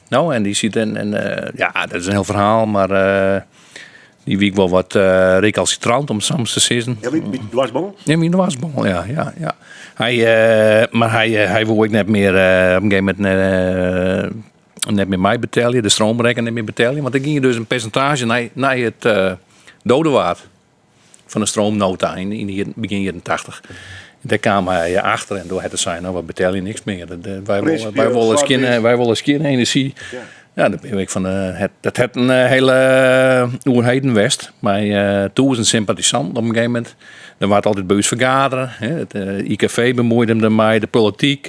No, en dy siet en, en ja, dat is in hiel ferhaal, mar. Dy wie ek wol wat recalcitrant, om it sa mar te sizzen. Ja, wie dwarsbongel? Ja, wie dwarsbongel, ja, ja, ja. Hy, mar hy, hy woe ek net mear op in gegeven momint net mear meibetelje, de stroomrekken net mear betelje, want der gie dus in persintaazje nei, nei it Dodewaard fan de stroomnota yn, yn de begjin jierren 80. Dêr kaam hy achter en doe hat er sein, no, wy betelje niks mear. Wy wolle, wy wolle skjinne, wy wolle skjinne enerzjy. Ja. Ja, dat bin ik fan het, dat het in hiele oerheden west mei tûzen sympathisanten op in gegeven momint. Der waard altyd by ús fergadere. It IKV bemuoide him dermei, de polityk.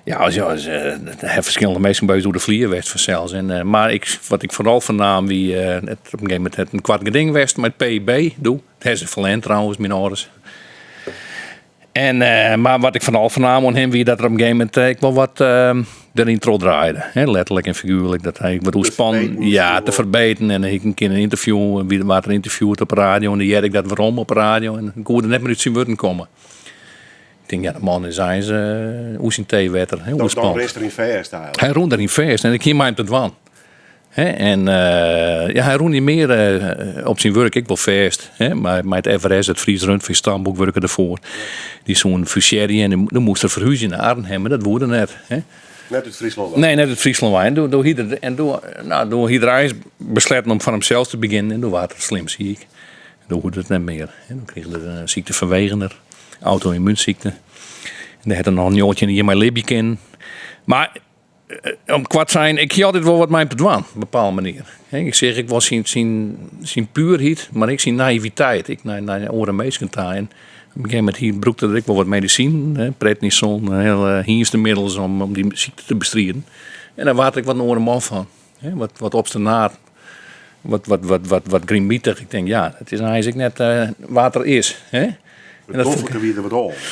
Ja, as, as, der ha ferskillende minsken by ús oer de flier west fansels. En, mar ik, wat ik foaral fernaam wie, it, op in gegeven momint hat in koart geding west mei it PIB doe. Dat ha se ferlern trouwens, myn âlders. En, mar wat ik foaral fernaam oan him wie dat er op in gegeven momint ek wol wat deryn trochdraaide. Hè, letterlik en figuerlik. Dat hy wat oerspannen, ja, te ferbeten. En ik in kear in ynterview, wie waard er ynterviewd op de radio en dan hearde ik dat werom op de radio en koe er net mear út syn wurden komme. Ik tink, ja, de man is eins oer syn teewetter, hè, Dan, dan oerspand. rinst er yn fêst eigentlik. Hy rûn deryn fêst en ik hie mei him te dwaan. Hè, en ja, hy rûn hjir mear op syn wurk ek wol fêst. Hè, mei it FRS, it Fries Rundfee Stamboek, wurke derfoar. Dy soenen fusearje en dan moast er ferhúzje nei Arnhem, mar dat woe er net. Hè. Net út Fryslân wei? Nee, net út Fryslân wei. En doe, doe hie er, en doe, no, doe hie er eins besletten om foar himsels te begjinnen en doe waard er slim siik. Doe hoegde it net mear. Hè. Doe krige er in sykte fan Wegener, auto-ymmuunsykte. En dêr hat er noch 19 jier mei libje kinnen. Mar Om koart sein, ik hie altyd wol wat mei him te dwaan, op in bepaalde manier. Ik seach ek wol syn puerheid, mar ek syn naïviteit, ek nei oare minsken ta. En op in gegeven momint hy brûkte er ek wol wat medisinen, prednison, hiele hynstemiddels om dy sykte te bestriden. En dêr waard ek wat in oare man fan. Wat obstinaat, wat grimmitich. Ik tink, ja, it is eins ek net wa't er is. It noflike wie der wat ôf.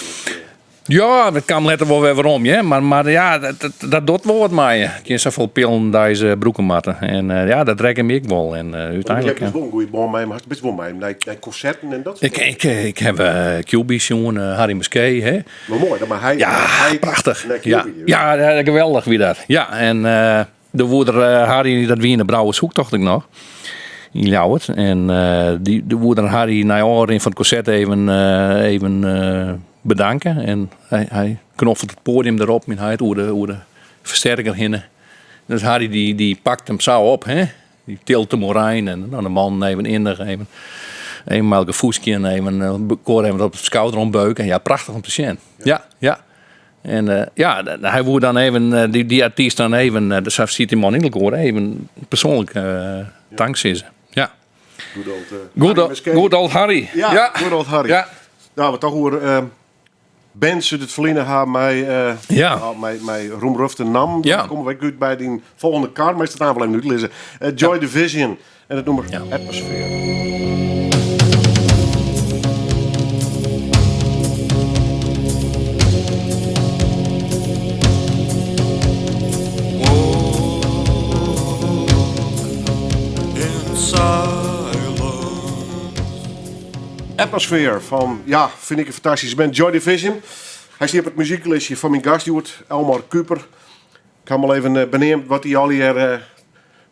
Ja, dat kaam letter wol wer werom, hear. Mar ja, dat docht wol wat mei je. Kin safolle pillen deis brûke moatte. En ja, dat rekke my ek wol. En úteinlik. Je hast wol in goede bân mei him, hast bist wol mei him nei konserten en dat soart Ik, ik heb Cuby sjoen, Harry Muskee, hè. Mar moai, dan mei hy. Ja, hy prachtich. Nei Ja, Cuby. ja, geweldich wie dat. Ja, en de woe der Harry, dat wie yn de Brouwershoek, tocht ik noch. Yn Ljouwert. En dy, de woe der Harry nei ôfrin fan it konsert even, even bedanke. En hy, hy knoffelt it poadium derop, myn heit, oer de, oer de fersterker hinne. Dus Harry dy, dy pakt him sa op, hè. Dy tilt him oerein en dan de man even innich, even, even mei elkoar fûstkjen, even elkoar even op de skouder ombeuken. Ja, prachtich om te sjen. Ja, ja. En ja, hy woe dan even, dy, dy artyst dan even, sa siet dy man yn elkoar, even persoanlik tank sizze. Ja. Good old, Good Harry old, Muskee. good old Harry. Ja, Ja. good old Harry. Ja. Nou, we toch oer bands út it ferline ha mei, Ja. nou, mei, mei roemrufte nam. Ja. Dan komme we ek út by dyn folgjende kar, mar is it wol even útlizze. Joy Division en it nûmer Ja. Atmosphere. In silence. Atmosphere fan, ja, fyn ik in fantastyske band, Joy Division. Hy stiet op it muzyklistje fan myn gast hjoed, Elmar Kuiper. Ik ha him al even beneamd wat hy allegear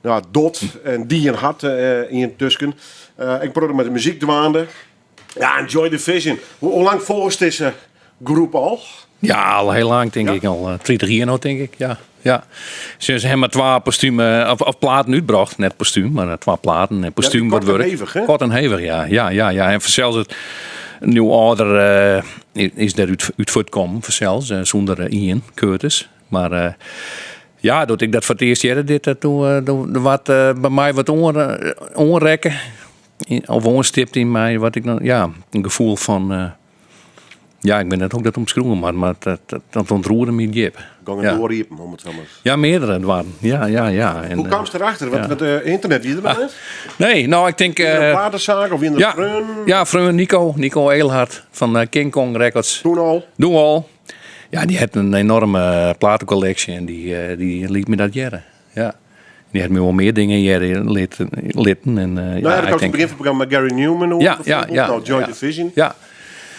ja, docht en dien hat yntusken. Ik probearje mei de muzyk dwaande. Ja, en Joy Division. Hoe lang folgest dizze groep al? Ja, al hiel lang tink Ja. ik. Al 30 jier no tink ik. Ja, ja. Se ha mar twa postume, of platen útbrocht. Net postúm, mar twa platen. En postúm Ja, wat koart en wurk. hevich, hè? Koart en hevich, ja. Ja, ja, ja. En fansels it New Order is dêr út fuortkommen, fansels, sûnder Ian Curtis. Mar ja, doe't ik dat foar it earst hearde, dit, dat doe, doe waard by my wat oanrekke. Of oanstipt yn my, wat ik dan, ja, in gefoel fan, ja, ik wit net hoe't ik dat omskriuwe moat, mar dat, dat ûntroerde my djip. Gong in Ja. doar iepen, om it sa mar. Ja, meardere doarren. Ja, ja, ja. En, Hoe kaamst derachter? Want, ja. want ynternet wie der noch net? Nee, no, ik tink... Wie der in platesaak of wie der ja, freonen? ja, freon Nico, Nico Eelhart fan King Kong Records. Toen al? Doe al. Ja, dy hat in enorme platekolleksje en dy liet my dat hearre. Ja. Dy hat my wol mear dingen hearre litten. En, Nou ja, ja, ik dat kwam denk het begin van het programma met Gary Numan oer, Ja, ja, bijvoorbeeld. ja, Nou, Joy ja. Division. Ja,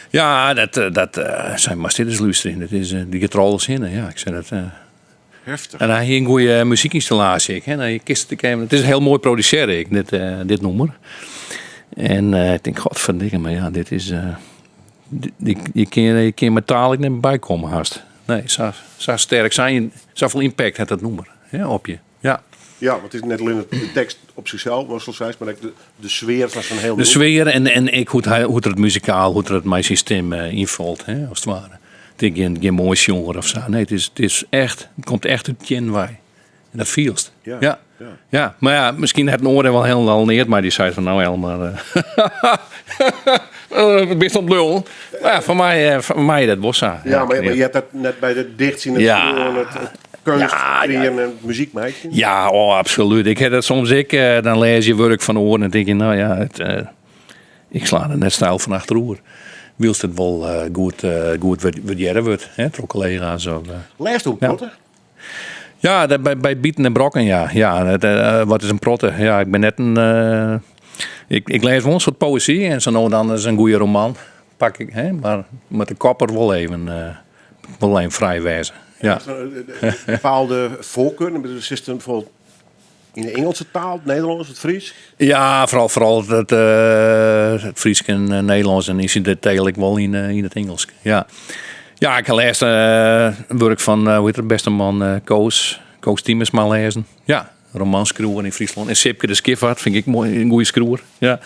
ja dat, dat zijn maar dit eens luisteren. Dat is die getrollen zinnen. Ja, ik zei dat. Heftich. En hy hie in goede muzykynstallaasje ek. Hè. Nou, je kinst it ek even, it is hiel moai produsearre ek, dit, eh, dit nûmer. En eh, ik tink, godferdikke, mar ja, dit is... eh, dit, dit- je kin je kin mentaal ek net bykomme hast. Nee, sa, sa sterk zijn, safolle impact hat dat nûmer hè, op je. Ja. Ja, want it is net allinnich de tekst op sichsels, watsto seist, mar ek de, de sfear fan sa'n hiel De sfear en, en ek hoe't hy, hoe't er it muzikaal, hoe't er it mei syn stim eh, ynfolt, hè, as it ware. It is gjin, gjin moai sjonger of sa. Nee, it is, it is echt, it komt echt út teannen wei. En dat fielst. Ja, Ja. ja. Ja, mar ja, miskien hat in oar der wol hielendal neat mei. Dy seit fan, no Elmar, eh, bist oan it lullen. Mar ja, foar my, eh, foar my is dat wol sa. Ja, mar, mar heart dat net by de dichtsjen, it Ja. skriuwen, it, it keunst Ja, ja. krijen en muzyk meitsjen? Ja, oh, absolút. Ik ha dat soms ek. Eh, dan lês je wurk fan oaren en tink je, no ja, it, eh, ik sla der net steil fan achteroer. Wylst it wol eh, goed, eh, goed wurdearre wurdt, hè, troch kollega's. Of, eh. Lêst in Ja. protte? Ja, dat by, by biten en brokken, ja. Ja, dat, eh, wat is in protte? Ja, ik bin net in. eh, ik, ik lês wol in soad poëzy en sa no en dan is in goede roman. Pak ik, hè, mar moat de kop der wol even, eh, wol even frij wêze. Ja. Een bepaalde voorkeur? Is het bijvoorbeeld yn de Ingelske taal, it Nederlânsk, it Frysk? Ja, foaral, foaral it, eh, it Frysk en eh, Nederlânsk en ynsidinteel ek wol yn, eh, yn it Ingelsk. Ja, ja ik ha lêst eh, wurk fan, eh, hoe hjit de bêste man, eh, Koos, Koos Tiemersma lêzen. Ja, romanskriuwer yn Fryslân. En Sipke de Schiffart fyn ik moai, in goede skriuwer. Ja.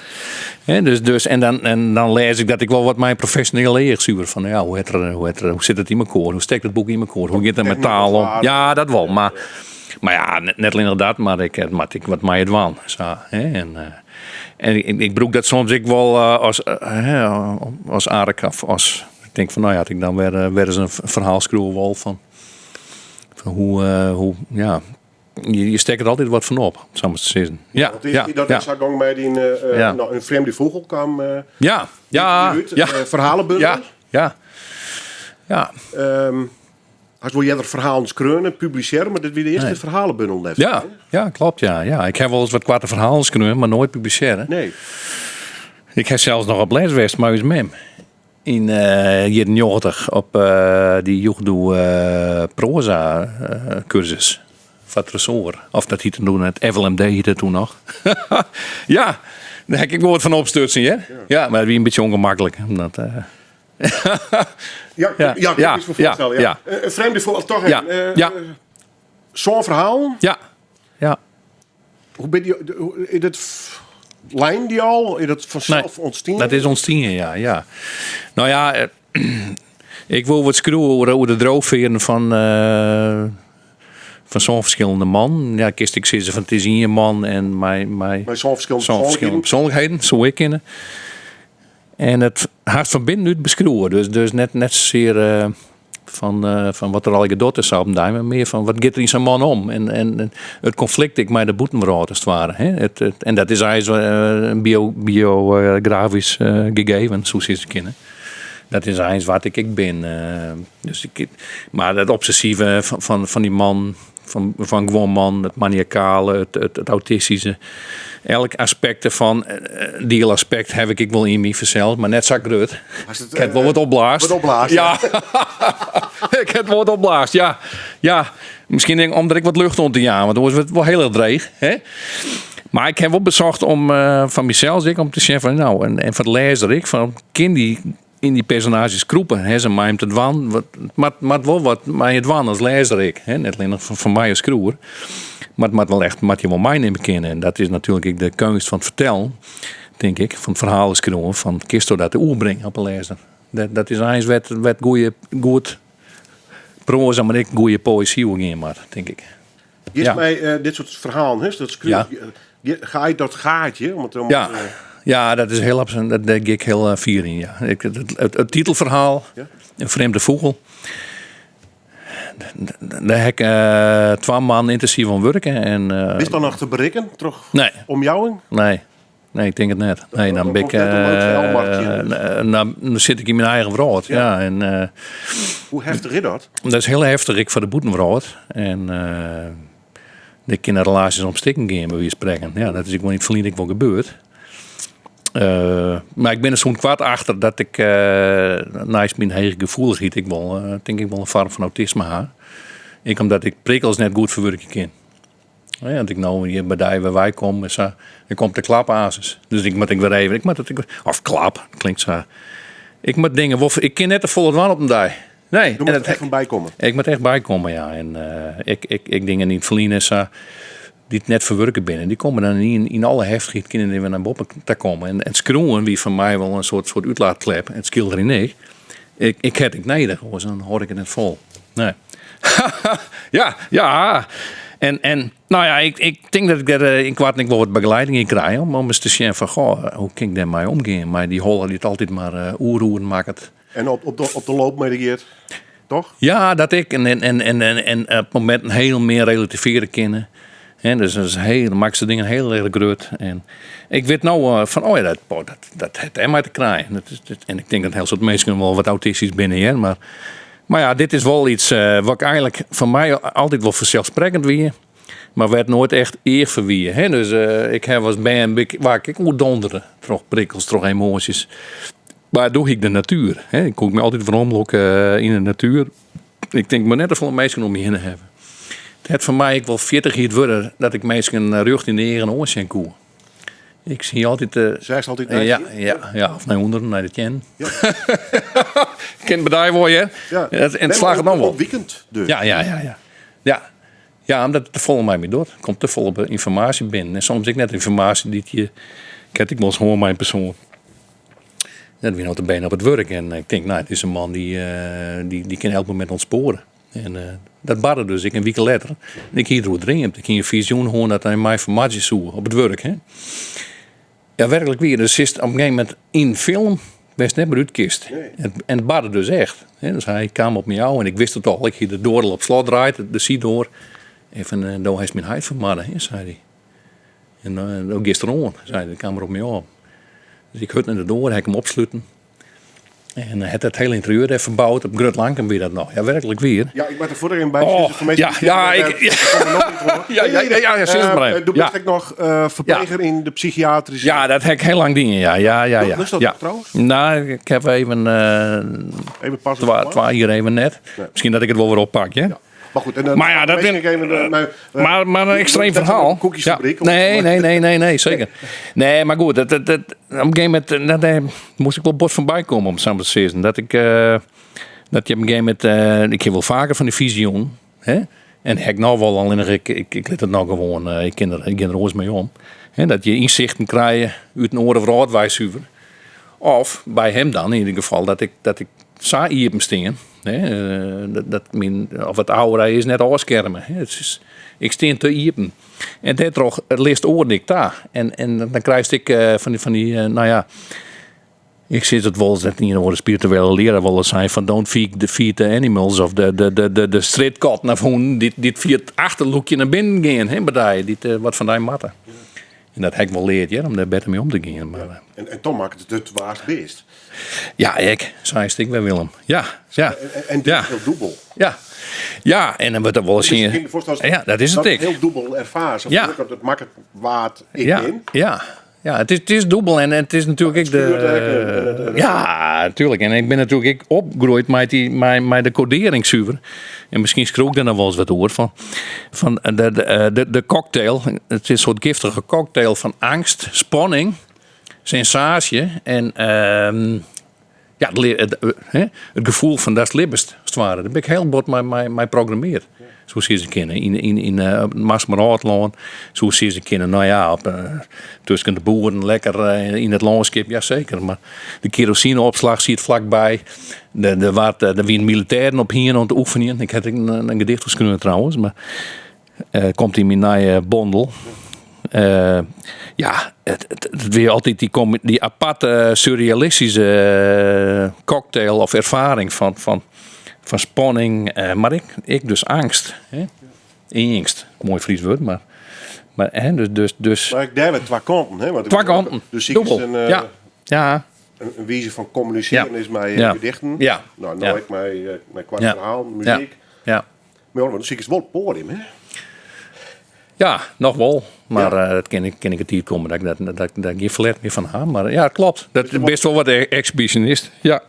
Hè, dus, dus, en, dan, en dan lês ik dat ek wol wat mei in profesjoneel each suver. Fan, ja, hoe, het er, hoe, het er, hoe sit it yn mekoar? Hoe stekt it boek yn mekoar? Hoe giet it mei taal om? Ja, dat wol. Mar, mar ja, net, net allinnich dat, mar ik eh, moat ek wat mei it dwaan. Sa, hè, en, eh, en ik, ik brûk dat soms ek wol eh, as, eh, hè, as ark of as ik tink fan, no ja, as ik dan wer, eh, wer ris in ferhaal skriuwe wol fan, fan hoe, eh, hoe, ja, je, je stekke der altyd wat fan op, sa mar te sizzen. Ja, Want is, ja, dat ja. is sa gong mei dyn eh, Ja. no, in frjemde fûgel kaam eh, Ja, ja, út, ja. eh, ferhalenbundel. Ja, ja. Ja. Hast wol earder ferhalen skreaun en publisearre, mar dit wie de earste Nee. ferhalenbundel net. Ja, ja, kloppet. Ja. Ja, ik ha wolris wat koarte ferhalen skreaun, mar noait publisearre. Nee. Ik ha sels noch op les west mei ús mem. Yn eh jierren 90 op eh, dy joech doe eh, proaza eh, kursus foar Tresoar. Of dat hiette doe net, FLMD hiette it doe noch. ja, dêr ha ik ek wol wat fan opstutsen, hear. Ja, mar dat wie in bytsje ûngemaklik. Omdat, eh, Ja, ja, Ja, ik ja, kan me foarstelle. Ja. ja. Eh, Een vreemde vogel, toch Ja, even. eh, ja. eh, Sân ferhalen. ja, ja. Hoe ben je, hoe- is dat lijn die al? Is dat vanzelf ûntstien? Dat is ûntstien, ja. ja. No ja, eh, ik wol wat skriuwe oer, oer de driuwfearren fan, eh, fan sân ferskillende mannen. Ja, kinst ek sizze fan it is ien man en mei, mei Mei sân ferskillende sân ferskillende persoanlikheden, soe ek kinne. En it hast fan binnenút beskriuwe. Dus, dus net, net sasear eh, fan, eh, fan wat der allegear docht is sa op in dei, mar mear fan wat giet der yn sa'n man om. En, en, en it konflikt ek mei de bûtenwrâld as it ware. Hè? It, it, en dat is eins eh, in bio, biografysk eh, gegeven, soe sizze kinne. Dat is eins wa't ik ek bin. eh, dus ik, mar dat obsessive fan, fan, fan dy man, fan, fan gewoan man, it maniakale, it, it, it autistyske. Elk aspekt derfan, eh, dielaspekt, ha ik ek wol yn my fansels, mar net sa grut. Hast it, Ik ha it wol wat opblaasd. Wat opblaasd, Ja, ik ha it wol wat opblaasd, ja. Ja, miskien ek om der ek wat lucht oan te jaan, want oars wurdt it wol hiel erch dreech. Hè? Mar ik ha wol besocht om eh, fan mysels ek om te sjen fan, no, en, en foar de lêzer ek, fan kin dy yn dy personaazjes krûpe? Ha se mei him te dwaan? Wat, moat, moat wol wat mei je dwaan as lêzer ek. Hè? Net allinnich fan, fan my as skriuwer. Mar it moat wol echt, moat je wol meinimme kinne. En dat is natuerlik ek de keunst fan it fertellen, tink ik, fan it ferhalen skriuwen, fan kinsto dat oerbringe op 'e lêzer? Dat, dat is eins wêr't, wêr't goeie, goed proaza, mar ek goeie poëzy oer gean moat, tink ik. Giest Ja. mei eh, dit soart ferhalen, hè, dat skriuw, Ja. ga je dat gaatje? Om het, om Ja, het, eh, ja, dat is hiel abs- dat, dêr gean ik hiel eh, fier yn. Ja. Ik, it, it, it titelferhaal, Ja. In Frjemde Fûgel. Dêr ha ik eh, twa moannen yntinsyf oan wurke. En, eh, Is dat noch te berikken troch Nee. omjouwing? Nee. Nee, ik tink it net. Nee, dan dan bin ik, komt net om leuk eh, verhaalmarktje, dus. eh, dan, dan sit ik yn myn eigen wrâld. Ja. Ja. en, eh, Hoe heftich is dat? dat is hiel heftich ek foar de bûtenwrâld. En eh dêr kinne relaasjes om stikken gean, by wize fan sprekken. Ja, dat is ek wol yn it ferline ek wol gebeurd. Eh, mar ik bin der sûnt koart achter dat ik eh neist myn hege gefoelichheid ek wol, eh, tink ik wol in foarm fan autisme ha. Ek omdat ik prikkels net goed ferwurkje kin. Ja, as ik no hjir by dy wer wei kom en sa, dan komt de klap aansens. Dus ik moat ek wer even, ik moat it, of klap, klinkt sa. Ik moat dingen wol, ik kin net te folle dwaan op in dei. Nee. Do moatst echt fan bykomme. Ik moat echt bykomme, ja. En ek, ek, ek dingen yn it ferline sa, dy't net ferwurke binne, dy komme dan yn alle heftichheid kinne dy wer nei boppe ta komme. En it skriuwen wie foar my wol in soart útlaatklep, en it skilderjen ek. Ik ha it ek nedich, oars dan hâld ik it net fol. Nee. Ja, ja. En nou ja, ik tink dat ik dêr ynkoarten ek wol wat begeleiding yn krij om ris te sjen fan, goh, hoe kin ik dêrmei omgean? Mei dy holle dy't altyd mar oerroeren makket. En op de loop mei de giet, toch? Ja, dat ek. En op mominten hiel mear relativearje kinne. Hè, dus dat is heel, dan makke se dingen hiel erch grut. En ik wit no fan, oh ja, dat hat dêrmei te krijen. Dat is, dat, en ik tink dat in hiel soad minsken wol wat autistysk binne hear. Mar ja, dit is wol iets wat ik eigenlik foar my altyd wol fanselssprekkend wie. Mar wêr't noait echt each foar wie. Hè? Dus ik ha as bern, waard ik ek oerdondere troch prikkels, troch emoasjes. Mar doe hie ik de natuer. Hè? Ik koe my altyd weromlûke yn de natuer. Ik tink, ik moat net te folle minsken om my hinne hawwe. It hat foar my ek wol 40 jier duorre dat ik minsken rjocht yn de eagen oansjen koe. Ik zie altyd. Seachst altyd nei Ja, ja, ja, of nei ûnderen, nei de teannen. Ja. Kin by dy wol, hear. Ja. En it slagget noch wol. Op weekend dus. Ja, ja, ja, ja. Ja. Ja, omdat it te folle mei my docht. Der komt te folle ynformaasje binnen. En soms ek net ynformaasje dy't je. Ik ha it ek wolris hân mei in persoan. Dat wie nota bene op it wurk. En ik tink, no, dizze man dy kin elk momint ûntspoare. En dat barde dus ek in wike letter. En ik hie deroer dreamd. Ik hie in fizioen hân dat hy my fermoardzje soe op it wurk. Hè. Ja, werklik wier. Dus sitst op in gegeven momint yn in film wêr'tst net mear út kinst. En it barde dus echt. Hè. Dus hy kaam op my ôf en ik wist it al. Ik hie de doar al op slot draaid, de syddoar. En fan, do hast myn heit fermoarde, hè, sei hy. En do giest deroan, sei hy. Dan kaam er op my ôf. Dus ik hurd nei de doar, ha ik him opsluten. En hat it hiele ynterieur dêr ferboud. Op Grut Lankum wie dat noch. Ja, werklik wier. Ja, ik moat der foar even by sizze, Oh, foar minsken ja, dy't ja, sizze, ik, eh, der komme noch niet hoor. Ja, ja, ja, ja, sis it mar even. Do bist Ja. ek noch ferpleger yn de psychiatryske. Ja, dat ha ik hiel lang dien, ja. Ja, ja, ja. Dochst dat Ja. noch trouwens? Nou, ik ha even Even pas op de plaats. twa jier even net. Nee. Miskien dat ik it wol wer oppak, ja. Ja. Maar goed, en dan Maar ja, dat miskien bin- even, Maar een extreem dat is verhaal. een koekjesfabriek. Ja. Nee, nee, nee, nee, nee, zeker. Nee, maar goed, op een gegeven moment, daar moest ik wel bot van bykomme, om het zo maar te zeggen. Dat ik, dat je op een gegeven moment, ik heb wel vaker van die visioen, hè? En ik nou wel, alleen ik lit het nou gewoon, ik ken er oars mee om. Hè? Dat je inzichten krijgt uit een oare wrâld wei suver. Of by him dan in ieder geval, dat ik sa iepen stean. Hè, dat myn, of it aura is net ôfskerme. Hè. It is, ik stean te iepen. En dêrtroch litst oaren ek ta. En dan krijst ek fan dy nou ja, ik sis it wolris, dat ien of oare spirituele learaar wolris sei fan don't feed the animals of de strjitkatten of hûnen dy't fia it achterlûkje nei binnen gean, hè, by dy, dy't wat fan dy moatte. En dat ha ik wol leard, hear, om dêr better mei om te gean. Maar En toch makket it it wa'tst bist. Ja, ik. Sa is it ek wer, Willem. Ja, ja. En dit Ja. is hiel dûbel. Ja. Ja, en dan wurdt der wol Dus sjen. ik kin my foarstelle Ja, dat is it dat ek. Hiel dûbel erfaar. Sa Ja. dat it makket wa't ik Ja, bin. ja. Ja, it is dûbel en it is natuerlik ek de Het schuurt ek en het, en het- Ja, natuerlik. En ik bin natuerlik ek opgroeid mei de kodering suver. En miskien skriuw ik dêr noch wolris wat oer. Fan de cocktail. It is in soart giftige cocktail fan eangst, spanning, sensaasje en ja, hè, it gefoel fan datst libbest, as it ware. Dêr bin ik hiel bot mei programmeard. Soe sizze kinne. Yn Marsmerâldlân soe sizze kinne, nou ja, op tusken de boeren lekker yn it lânskip, ja seker. Mar de kerosineopslach siet flakby. Der wienen militêren op hiene oan it oefenjen. Ik ha ek in gedicht oer skreaun trouwens, mar komt yn myn nije bondel. Ja, it wie altyd dy aparte surrealistyske cocktail of erfaring fan spanning, mar ek dus eangst. Hè? Eangst, moai Frysk wurd, mar hè, dus, dus, dus Mar ek dêr wer twa kanten, hè? Want Twa kanten, Dus sikest dûbel. Ja, ja. een wize fan kommunisearjen Ja. is mei gedichten. Ja. Nou, no Ja. ek mei koart Ja. ferhaal, muzyk. Ja. Mar ja, want dan sikest wol it poadium, hè? Ja, noch wol. Mar ja. Dat kin, kin ik in tiid komme dat ik dat, dat, dat gjin ferlet mear fan ha. Mar ja, klopt. Dat bist wol wat exhibitionist. Ja.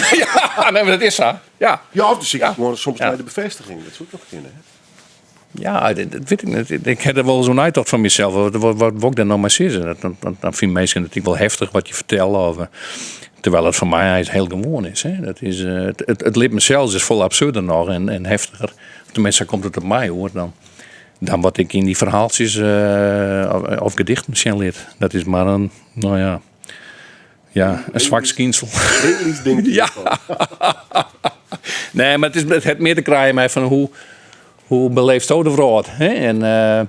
Ja, nee, maar dat is sa. Ja. Ja, of dus ik gewoan soms nei de befêstiging. Dat soe ek noch kinne, hè? Ja, dat wit ik net. Ik ha der wol oer neitocht fan mysels. Wat, wat, wat wol ik dêr no mei sizze? Dat, dan, dan fine minsken it ek wol heftich wat je fertelle. Of, terwijl it foar my eins hiel gewoan is. Hè. Dat is it, it, it libben sels is folle absurder noch en, en heftiger. Tenminste, sa komt it op my oer dan. Dan wat ik yn dy ferhaaltsjes of, of gedichten sjen lit. Dat is mar in, no ja, ja, in swak skynsel. Ja. Nee, mar it, is, it hat mear te krijen mei fan hoe, hoe beleefsto de wrâld. Hè? En uh,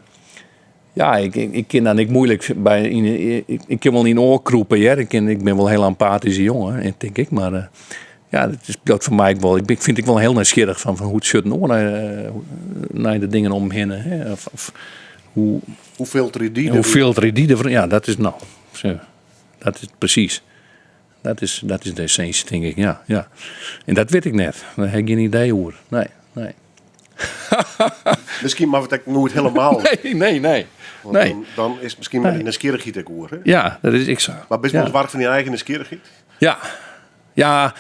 ja, ik, ik, ik kin dan ek moeilik by yn, ik, ik kin wol yn oar krûpe, hear. Ik, kin, ik bin wol in hiel empatyske jonge, tink ik. Mar uh, ja, dat is dat foar my ek wol. Ik fyn it ek wol hiel nijsgjirrich fan, fan hoe't sjocht in oar nei, nei de dingen om him hinne. Hè? Of, of hoe, Hoe filterje dy? Hoe filterje dy de Ja, dat is no. Zo, dat is presys. Dat is, dat is de essinsje, tink ik. Ja, ja. En dat wit ik net. Dêr ha ik gjin idee oer. Nee, nee. Miskien moatte we it ek noait helemaal. Nee, nee, nee. Want nee. Dan, dan is miskien mei de nijsgjirrichheid ek oer. Hè? Ja, dat is ek sa. Mar bist ja. wol warch fan dyn eigen nijsgjirrichheid? Ja. Ja.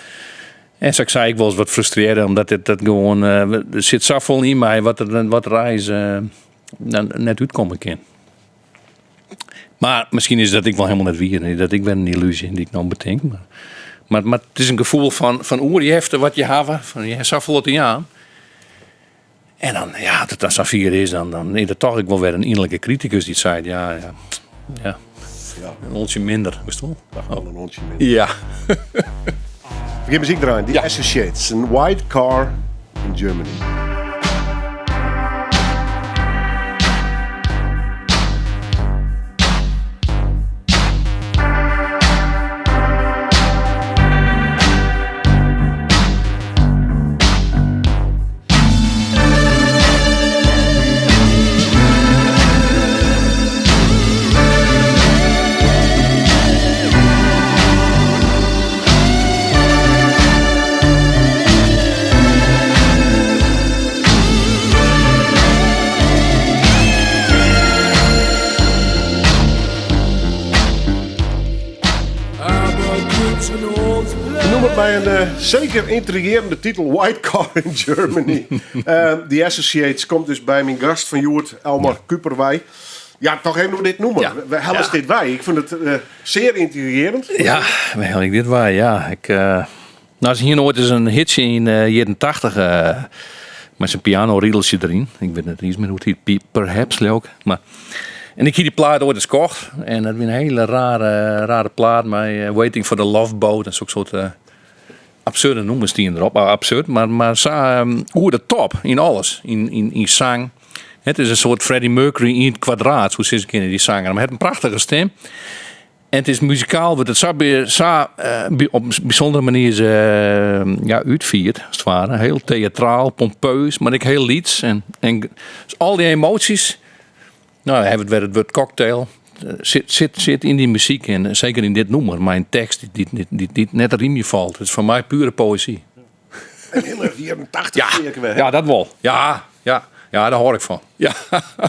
En sa't ik sei, ik wolris wat frustrearre, omdat it dat gewoan der sit safolle yn my wat der wat der eins net útkomme kin. Mar miskien is dat ek wol helemaal net wier. Dat ek wer in yllúzje dy't ik no betink. Mar, mar, mar it is in gefoel fan, fan oerjefte wat je hawwe. Fan je ha safolle te jaan. En dan, ja, as it dan safier is, dan, dan is der toch ek wol wer in ynlike kritikus dy't seit, ja, ja, ja, ja. In oantsje minder, witst wol? Oh. In oantsje minder. Ja. We gean muzyk draaien. The Associates, in White Car in Germany. Noem it mei in eh, seker yntrigearjende titel White Car in Germany. The Associates komt dus by myn gast fan hjoed, Elmar Kuiper wei. Ja, toch even oer dit nûmer. Ja. Wêr hellest Ja. dit wei? Ik fyn it eh, sear yntrigearjend. Ja, wêr hel ik dit wei? Ja, ik, eh, no, se hiene oait ris in hitsje yn eh jierren 80 eh, mei sa'n pianorideltsje deryn. Ik wit net iens mear hoe't it hiet, Perhaps leau ik. Mar, en ik hie dy plaat oait ris kocht en dat wie in hiele rare, rare plaat mei eh, Waiting for the Love Boat en sok soart eh, absurde nûmers stiene derop. Ah, absurd, mar, mar sa oer de top yn alles. Yn, yn, yn sang. It is in soart Freddie Mercury yn it kwadraat, soe sizze kinne, dy sanger. Mar hy hat in prachtige stim. En it is muzikaal wurdt it sa, sa eh, op in bysûndere manier eh, ja, útfierd, as it ware. Hiel teatraal, pompeus, mar ek hiel lyts. En, en dus al dy emoasjes, no, dan ha we it wer it wurd cocktail, sit, sit, sit yn dy muzyk en seker yn dit nûmer, mei in tekst dy't, dy't, dy't, dy't net te rymjen falt. It is foar my pure poëzy. En hiel erch jierren 80 Ja, seker wer, hè? ja, dat wol. Ja, ja, ja, dêr hâld ik fan. Ja.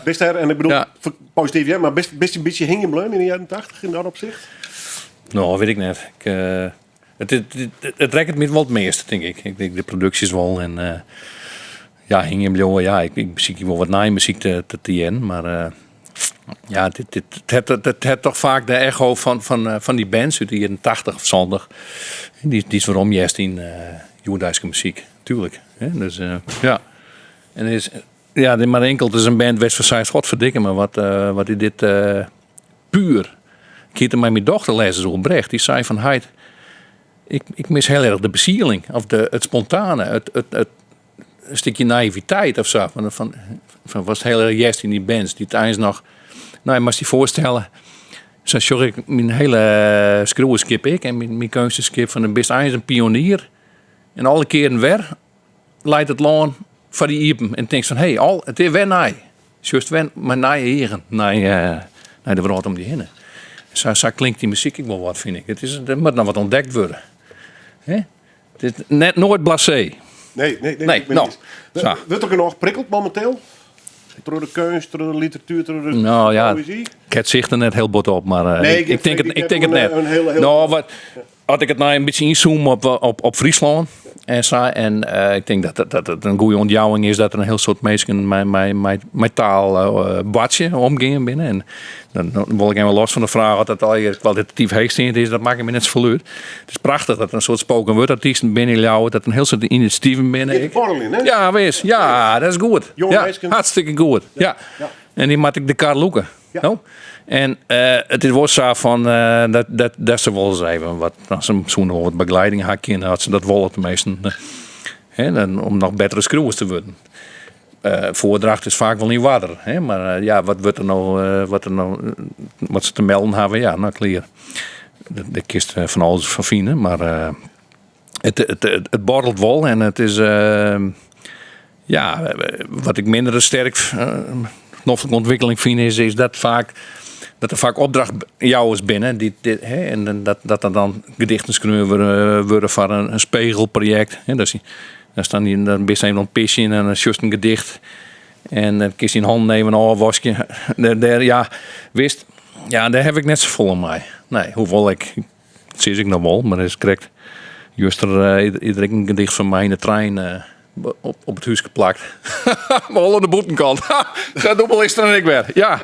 Bist dêr, en ik bedoel, Ja. posityf, ja, mar bist, bist in bytsje hingjen bleaun yn de jierren 80 yn dat opsicht? No, wit ik net. Ik, eh, it, it, it, it rekket my wol it measte, tink ik. Ik tink de produksjes wol en eh, ja, hingjen bliuwe. Ja, ik, ik besykje wol wat nije muzyk te, te, te hearren, mar eh, ja, dit, dit, it hat, it, it hat toch faak de echo fan, fan, eh, fan dy bands út de jierren 80 of 70. Dy, dy'tst werom hearst yn eh hjoeddeiske muzyk, tuerlik. Hè? Dus eh, ja. En is, ja, dit mar inkeld is in band wêr'tst fan seist, godferdikke me, wat, eh, wat is dit eh, puer. Ik hie it der mei myn dochter lêsten oer, Brecht. Dy sei fan heit, ik, ik mis hiel erch de besieling of de, it spontane, it, it, it, in stikje naïviteit of sa. Fan, fan, fan watst hiel erch hearst yn dy bands, dy't eins noch. No, je moatst dy foarstelle, sa sjoch ik myn hiele skriuwerskip ek en myn, myn keunstnerskip, fan dan bist eins in pionier. En alle kearen wer leit it lân foar dy iepen en tinkst fan hé, al, it is wer nij. Sjochst wer mei nije eagen nei, nei de wrâld om dy hinne. Sa, sa klinkt dy muzyk ek wol wat, fyn ik. It is, der moat noch wat ûntdekt wurde. Hè? It is net noait blasé. Nee, nee, nee. Nee, ik bin no, niet. sa. Wurdt der genôch prikkeld mominteel? Troch de keunst, troch de literatuer, troch de Nou ja, poëzy? ik ha it sicht der net hiel bot op, mar eh, Nee, ik, ik tink it, ik tink it een, net. Een hele, hele, Nou, wat, as ik it nou in bytsje ynzoom op, op Fryslân en sa, en eh, ik tink dat dat it in goede ûntjouwing is dat der in hiel soad minsken mei taal eh, boartsje, omgean binne. En dan wol ik even los fan de fraach oft dat allegear kwalitatyf heechsteand is, dat makket my net safolle út. It is prachtich dat der in soad spoken word artysten binne yn Ljouwert, dat der in hiel soad inisjativen binne. Giet te borreljen, hè? Ja, wis. Ja, dat is goed. Jonge Ja, minsken. hartstikke goed. Ja. Ja. En dy moatte ek de kar lûke. Ja. No? En it is wol sa fan dat, dat, dat se wol ris even wat, no, se soene wol wat begeleiding ha kinne, as se dat wolle teminsten. Hè, dan om noch bettere skriuwers te wurden. Foardracht is faak wol yn oarder, hè, mar ja, wat wurdt der no, wat der no, wat se te melden hawwe, ja, no klear. Dêr kinst fan alles fan fine, mar it, it, it borrelt wol en it is, ja, wat ik minder sterk noflike ûntwikkeling fyn is, is dat faak dat der faak opdrachtjouwers binne dy't dit, hè, en dat, dat der dan gedichten skreaun wurde foar in spegelprojekt. Hè, dat is, dan staan die, dan bist even oan it pisjen en dan sjochst in gedicht en dan kinst dyn hannen even ôfwaskje. Dêr, dêr, ja, witst, ja, dêr haw ik net safolle mei. Nee, hoewol ik, dat sis ik noch wol, mar is krekt juster is der ek in gedicht fan my yn de trein op it húske plakt. Mar wol oan de bûtenkant. Sa dûbel is der dan ek wer. Ja,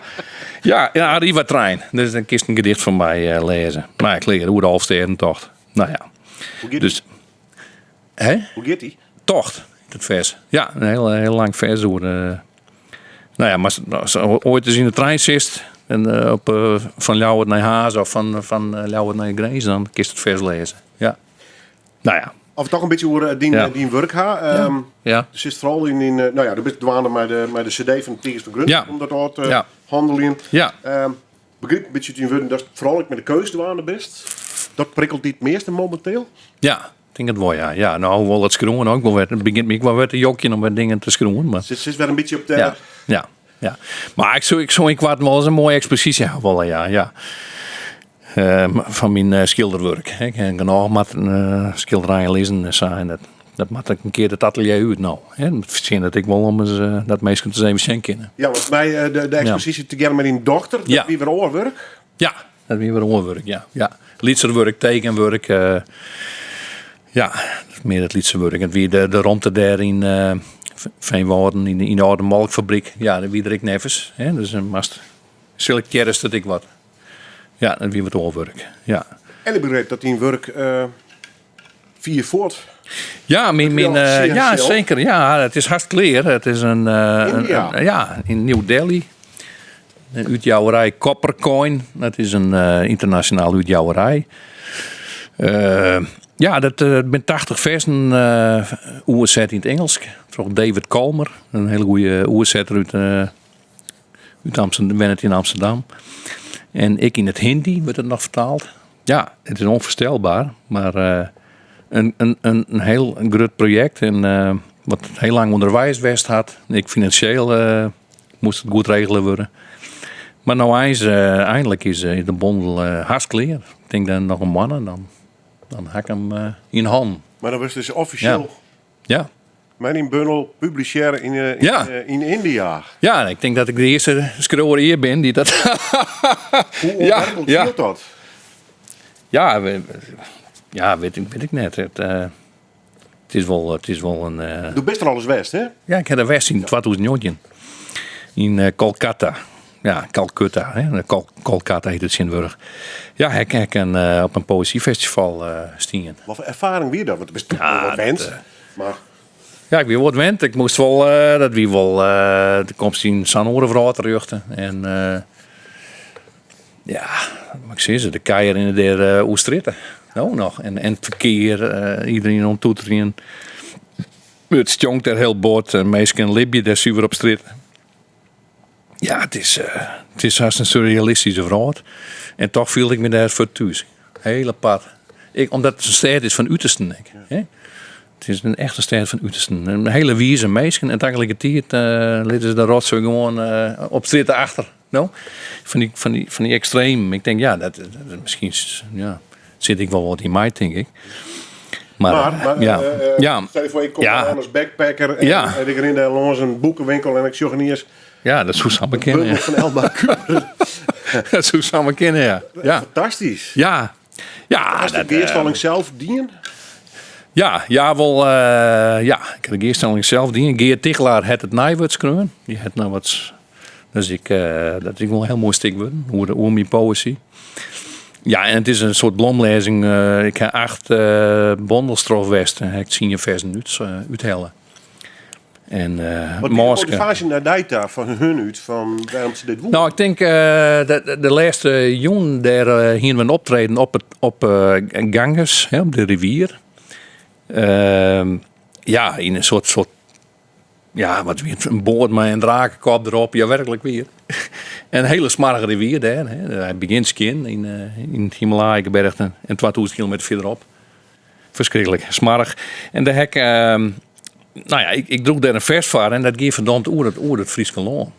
ja, ja, Arriva-trein. Dus dan kinst in gedicht fan my lêze. Mar klear, oer de Alvestêdentocht. Nou ja. Hoe giet Dus, hè? Hoe giet dy? Tocht, dat fers. Ja, in hiel, hiel lang fers oer. Nou ja, mar as oait ris yn de trein sitst en op, fan Ljouwert nei Harns of fan Ljouwert nei Grins, dan kinst it fers lêze. Ja. Nou ja. Of toch in bytsje oer dyn, Ja. dyn wurk ha. Ja. Do sitst foaral yn dyn, no ja, do bist dwaande mei de CD fan Tigers fan Grunn, Ja. om dat ôf te Ja. hanneljen. Ja. Begryp in bytsje út dyn wurden datst foaral ek mei de keunst dwaande bist. Dat prikkelt dy it measte mominteel? Ja, ik tink it wol, ja. Ja, no, hoewol it skriuwen ek wol wer, it begjint my ek wol wer te jokjen om wer dingen te skriuwen, mar Sitst wer in bytsje op de... Ja, ja, ja. Mar ik soe ynkoarten wol ris in moaie eksposysje ha wolle, ja, ja. Fan myn skilderwurk. Ik ha genôch mat skilderijen lizzen en sa. En dat moat ek in kear it atelier út no. Hè. Dat fertsjinnet ek wol om ris, dat minsken it ris even sjen kinne. Ja, want mei de eksposysje tegearre mei dyn dochter, dat Ja. wie wer oar wurk? Ja, dat wie wer oar wurk, ja. Ja. Lytser wurk, tekenwurk. Ja, mear it lytse wurk. It wie de romte dêr yn Veenwouden, yn de âlde molkfabryk. Ja, dat wie der ek neffens. Hè. Dus dan moatst selektearrest it ek wat. Ja, dat wie wat oar wurk. Ja. En ik begreep dat dyn wurk fier fuort. Ja, myn, Ja, ja, CNCL. seker. Ja, it is hast klear. It is in, India. in, ja, yn New Delhi. De útjouwerij Coppercoin. Dat is in ynternasjonale útjouwerij. Ja, dat binne 80 fersen oerset yn it Ingelsk troch David Colmer, in hiele goede oersetter út Amsterdam, wennet yn Amsterdam. En ek yn it Hindi wurdt it noch fertaald. Ja, it is ûnfoarstelber, mar in hiel grut projekt en wat hiel lang ûnderweis west hat. Ek finansjeel moast it goed regele wurde. Mar no eins, einlik is de bondel hast klear. Ik tink dan noch in moanne, dan ha ik him yn hannen. Mar dan wurdst dus offisjeel Ja. mei dyn bundel publisearre Ja. yn India. Ja, ik tink dat ik de earste skriuwer ea bin dy't dat. Hoe Ja, ûnwerklik ja. fielt dat? Ja, ja, wit ik net. It is wol in. Do bist der alris west, hè? Ja, ik ha der west yn 2019. Yn Kolkata. Ja, Calcutta. Hè? Kolkata hjit it tsjintwurdich. Ja, ik ha op in poëzyfestival stien. Wat foar erfaring wie dat? Want do bist Ja, wol wat wend. dat, mar Ja, ik wie wat wend. Ik moast wol, dat wie wol, do komst yn sa'n oare wrâld terjochte. En ja, wat moat ik sizze, de kij rinne dêr oer strjitte. No noch. En it ferkear, iderien oan it toeterjen. It stjonkt dêr hiel bot. Minsken libje dêr suver op strjitte. Ja, it is hast in surrealistyske wrâld. En toch fielde ik my dêr fuort thús. Hiel apart. Omdat it in stêd is fan utersten ek. Hè? It is in echte stêd fan utersten. In hiele wize minsken en tagelikertiid litte se de rotsoai gewoan op strjitte achter. No? Fan dy ekstremen. Ik tink, ja, dat, dat, miskien ja, sit ik wol wat yn my, tink ik. Maar, Maar, maar ja. Ja. stel je voor, ik kom Ja. aan als backpacker en, Ja. en ik rin daar langs een boekenwinkel en ik zag ineens Ja, dat zou samen kennen. bundel Ja. van Elba Kuper. Dat zou samen kennen, ja. Ja. Fantastisch. Ja. Ja, Als de dat, geerstalling zelf dien. Ja, ja, wel, ja, ik heb de geerstelling zelf die. Geert Tichelaar het het Nijwoord schreeuwen. Die het nou wat, dus ik, dat is wel een heel mooi stuk worden, hoe de oer mijn poëzie. Ja, en het is een soort blomlezing. Ik heb 8 bondelstrofwest west en ik zie je versen uithellen. En Wat is de Moske. motivatie naar Dijta van hun uit, van waarom ze dit doen? Nou, ik denk dat de laatste jong daar hier een optreden op het op Ganges, hè, op de rivier. Ja, in een soort ja, wat weer een boord met een drakenkop erop, ja werkelijk weer. Een hele smarige rivier daar. Hè. Hij begint skin in het Himalaya-gebergte en 2000 kilometer verderop. Verschrikkelijk, smarig. En de hek, nou ja, ik droeg daar een vers voor en dat ging verdomd oer het Frieske loon.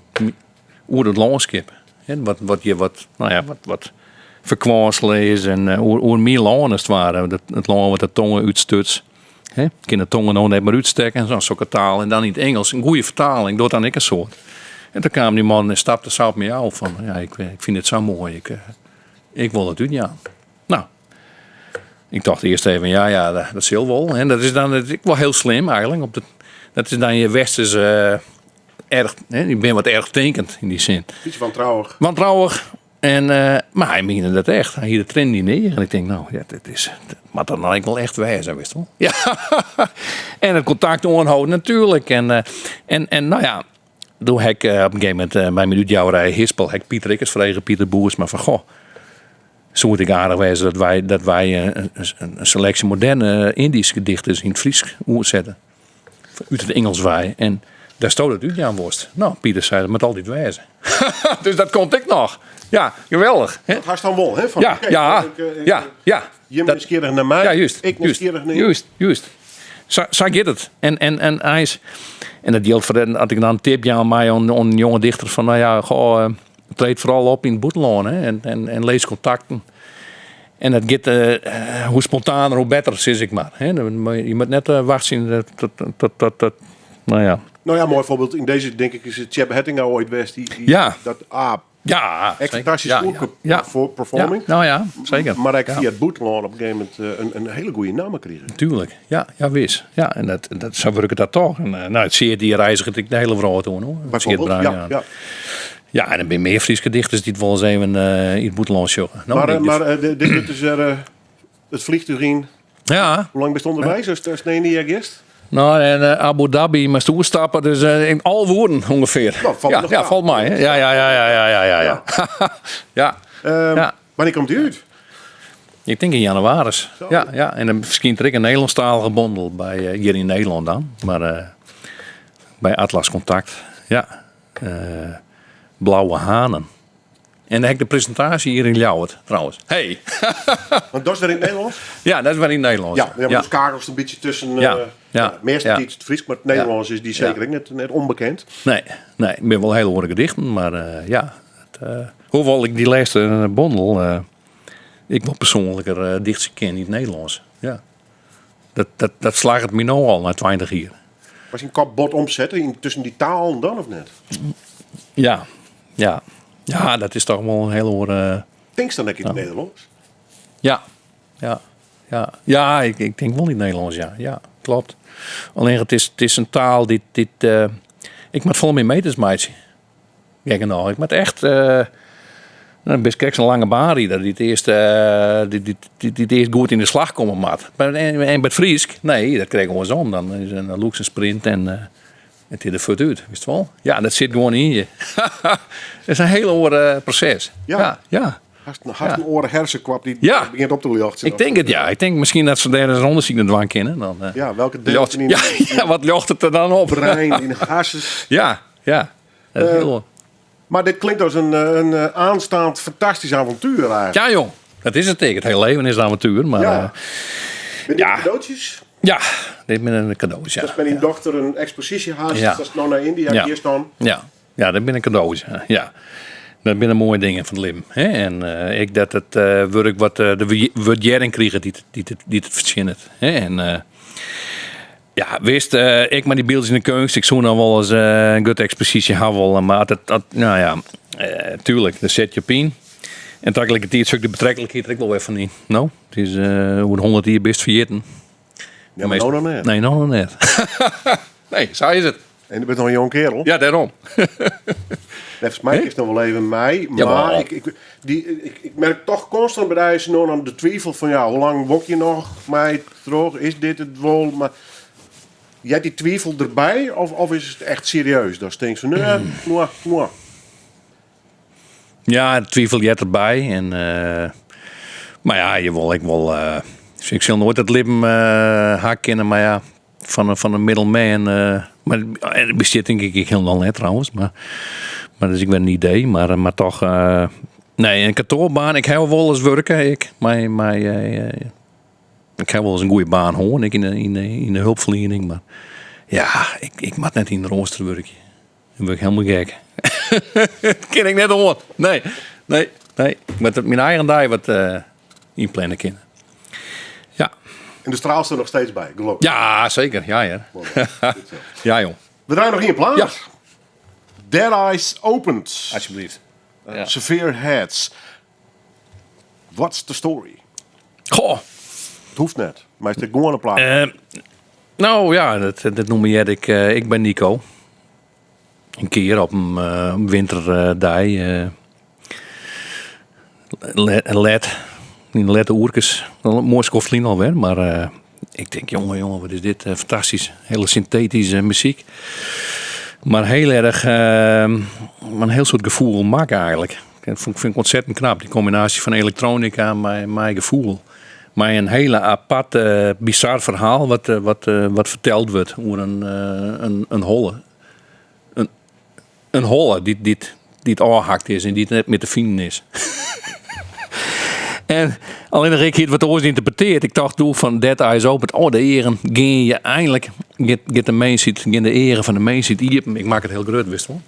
Oer het landschap. Hè, wat, wat je wat, nou ja, wat, wat verkwanselen is en oer meer loon als het ware. Dat, het loon wat de tongen uitstutst. Hè? Ik kan de tongen nog net maar uitstekken, zo'n soort taal. En dan in het Engels, een goede vertaling, doet dan ik een soort. En toen kwam die man en stapte zo op me af van, ja, ik vind het zo mooi, ik wil het doen, ja. Nou, ik dacht eerst even, ja, ja, dat zal wel. En dat is dan, dat is wel heel slim eigenlijk. Op de, dat is dan je westerse, erg, hè, ik ben wat erg denkend in die zin. Iets wantrouwig. Wantrouwig. En, maar hij meende dat echt. Hij hier de trend niet neer. En ik denk, nou, ja, dit is, dat maar dan had ik wel echt wijs, wist je wel. Ja. En het contact aanhouden natuurlijk. En nou ja, toen heb ik op een gegeven moment bij mijn uitjouwerij Hispel, heb ik Pieter Rikkers vregen, Pieter Boers, maar van goh, zo moet ik aardig wijzen dat wij een selectie moderne Indische gedichten in het Fries zetten. Uit het Engels wij. En daar stond het uit, Jan Worst. Nou, Pieter zei dat met altijd wijzen. Dus dat komt ik nog. Ja, geweldig. Hè? Dat had dan wel, hè? Van, Ja, oké, ja, ja, ja. Jim Dat nieuwsgierig naar mij. Ja, juist. Ik juist, nieuwsgierig naar Juist, juist. Zo, zo gaat het. En hij is, en dat geldt voor de, had ik dan een tipje aan mij, aan een jonge dichter van, nou ja, goh, treed vooral op in het boeteloon, hè, en lees contacten. En dat gaat, hoe spontaner, hoe beter, zeg ik maar. Hè. Je moet net wachten tot, tot, tot, tot, tot, nou ja. Nou ja, mooi voorbeeld in deze, denk ik, is het Tjebbe Hettinga ooit West. Die dat, ah, Ja, echt zeker. fantastisch goed voor performing. Ja, nou ja, zeker. Maar ik via het boeteloon op een gegeven moment een hele goede naam kreeg. Tuurlijk, ja, ja, wis. Ja, en dat, zo werkt dat toch. En nou, het zeer die reiziger ik de hele wereld door, hoor. Bijvoorbeeld, Zeer ja, bruin, ja. ja. Ja, en dan ben je meer Friese dichters die het wel eens even in het boeteloon zoeken. Nou, Maar ik dus dit is er het vliegtuig in. Ja. Hoe lang ben je onderwijs? Is het nee, niet ergens? Nou, en Abu Dhabi moest toestappen, dus in al woorden ongeveer. Nou, valt Ja, nog ja, aan. valt mij. Hè? Ja, ja, ja, ja, ja, ja, ja, ja. Ja. Wanneer komt u uit? Ik denk in januari. Zo. Ja, ja, en dan verschijnt er ook een Nederlandstalige bondel bij, hier in Nederland dan. Maar bij Atlas Contact. Ja. Blauwe Hanen. En dan heb ik de presentatie hier in Ljouwert, trouwens. Hey. Want dat is weer in het Nederlands? Ja, dat is weer in het Nederlands. Ja, ja, maar dus karels een beetje tussen, ja, meestal iets het Fries, maar het Nederlands is die zeker net onbekend. Nee, nee, ik ben wel heel horen gedichten, maar ja. Het hoewel ik die laatste bondel, ik wil persoonlijker dichtse ken in het Nederlands. Ja. Dat slaagt het me nou al na 20 jaar. Was je een kap bot omzetten tussen die talen dan of net? Ja, ja. Ja, dat is toch wel een hele hoor Denk dan ook in het Nederlands? Ja, ja, ja. Ja, ik denk wel in het Nederlands, ja. Ja, klopt. Alleen het is een taal die, die ik moet vol meer meters maken. Kijk nou, ik moet echt, nou, best kijk zo'n lange baan die het eerst die, die, die, die het eerst goed in de slag komen moet. Maar en bij het Fries, nee, dat kreeg ik gewoon zo om. Dan is een luxe sprint en het is de voet uit, wist je wel? Ja, dat zit gewoon in je. Het is een heel oor proces. Ja. Ja, ja. Haast een oren hersenkwap die begint op te lichten. Ik denk het, ja. Ik denk misschien dat ze daar eens een onderzoek naar dwang kennen. Dan Ja, welke deel jocht in ja, ja, wat jocht het er dan op? Brein, in hersens. Ja, ja. Dat is heel Maar dit klinkt als een aanstaand fantastisch avontuur eigenlijk. Ja, joh. Dat is het tegen. Het hele leven is een avontuur. Maar, Met die ja. cadeautjes? Ja, dit met een cadeautje. Dat is met die dochter een expositie haast. Ja. Dat is nou naar India, Ja. hier staan. Ja. Ja, dat ben een cadeautje. Ja. Ja. Dat binne moaie dingen fan it libben. Hè? En ek dat it wurk wat de wurdearring kriget dy't it fertsjinnet. Hè? En ja, witst, ek mei dy byldzjende keunst, ik soe noch wol ris in grutte eksposysje ha wolle, mar dat, dat, nou ja, tuerlik, dêr set je op yn. En tagelikertiid sjoch ik de betreklikheid der ek wol wer fan yn. No, it is oer 100 jier bist ferjitten. Ja, mar no noch net. Nee, no noch net. Nee, sa is it. En do bist noch in jong kerel. Ja, dêrom. Neffens my kinst noch wol even mei, mar ik, ik, dy, ik, ik merk toch konstant by dy no dan de twivel fan ja, hoe lang wol ik hjir noch mei troch? Is dit it wol? Mar heart dy twivel derby of, of is it echt serieus? Datst tinkst fan nee, mwah, mwah. Ja, de twivel heart derby. En, eh, mar ja, je wol ek wol. eh, ik sil noait it libben eh, ha kinne, mar ja, fan in middleman. eh, mar it bestiet tink ik ek hielendal net trouwens. Mar dat is ek wer in idee. Mar toch, eh, nee, in kantoarbaan. Ik ha wol ris wurke, ik, mei, ik ha wolris in goede baan hân, ek yn de hulpferliening. Mar ja, ik moat net yn de roaster wurkje. Dan wurd ik hielendal gek. Dat kin ik net oan. Nee, nee, nee. Ik moat myn eigen dei wat ynplanne kinne. Ja. En do straalst der noch steeds by, gelokkich. Ja, seker. Ja, ja. Ja, jong. We draaie noch ien plaat. Ja. Dead Eyes Opened. Alsjeblieft. Ja. Severe Heads. What's the story? Goh. It hoecht net, mar is dit gewoan in plaat? No ja, dat nûmer hearde ik, ik by Nico. In kear op in winterdei. Let, yn de lette oerkes. In moai skoft lyn alwer, mar ik tink, jonge, jonge, wat is dit fantastysk. Hiele syntetyske muzyk. Mar hiel erch, mar in hiel soad gefoel makke eigenlik. Dat fyn ik ûntsettend knap, dy kombinaasje fan elektronika mei gefoel. Mei in hiele aparte, bizar ferhaal wat ferteld wurdt oer in holle. In holle dy't ôfhakt is en dy't net mear te finen is. En allinnich ik hie it wat oars ynterpreteard. Ik tocht doe fan Dead Eyes Open, oh de eagen gean je einlik, giet de minskheid, gean de eagen fan de minskheid iepen. Ik makke it hiel grut, witst wol.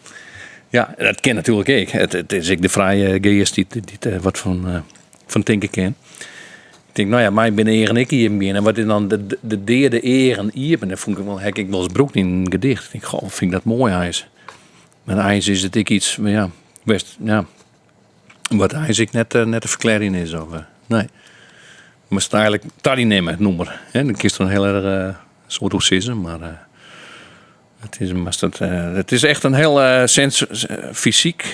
Ja, dat kin natuerlik ek. It is ek de frije geast dy't dêr wat fan tinke kin. Ik tink, no ja, my binne de eagen ek iepen gien. En wat is dan de deade eagen iepen? Dat fûn ik wol, ha ik ek wolris brûkt yn in gedicht. Ik tink, goh, fyn ik dat moai eins. Mar eins is it ek iets, ja, best, ja, wat eins ek net te ferklearjen is. Of, nee. Moatst it eigenlik ta dy nimme, it nûmer. Hè, dan kinst der in hiel erch soad oer sizze, mar it is, moatst it, it is echt in hiel sens, fysyk,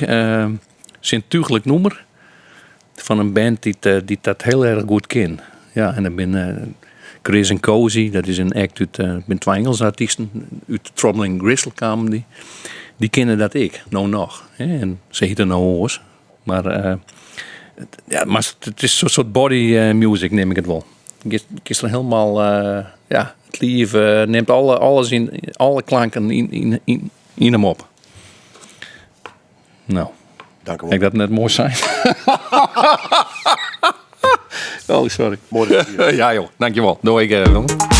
sintúchlik nûmer fan in band dy't dat hiel erch goed kin. Ja, en dat binne Chris en Cosey, dat is in act út, binne twa Ingelske artysten, út Throbbing Gristle kamen dy. Dy kinne dat ek, no noch. Hè, en se hjitte no oars. Mar ja, mar it is in soart body music, neam ik it wol. Kinst der hielendal, ja, it liif nimt alle, alles yn, alle klanken yn him op. No, Dank u ha ik dat net moai sein? Oh, sorry. Moai dat je Ja joh, dankjewol. Doei, jongen.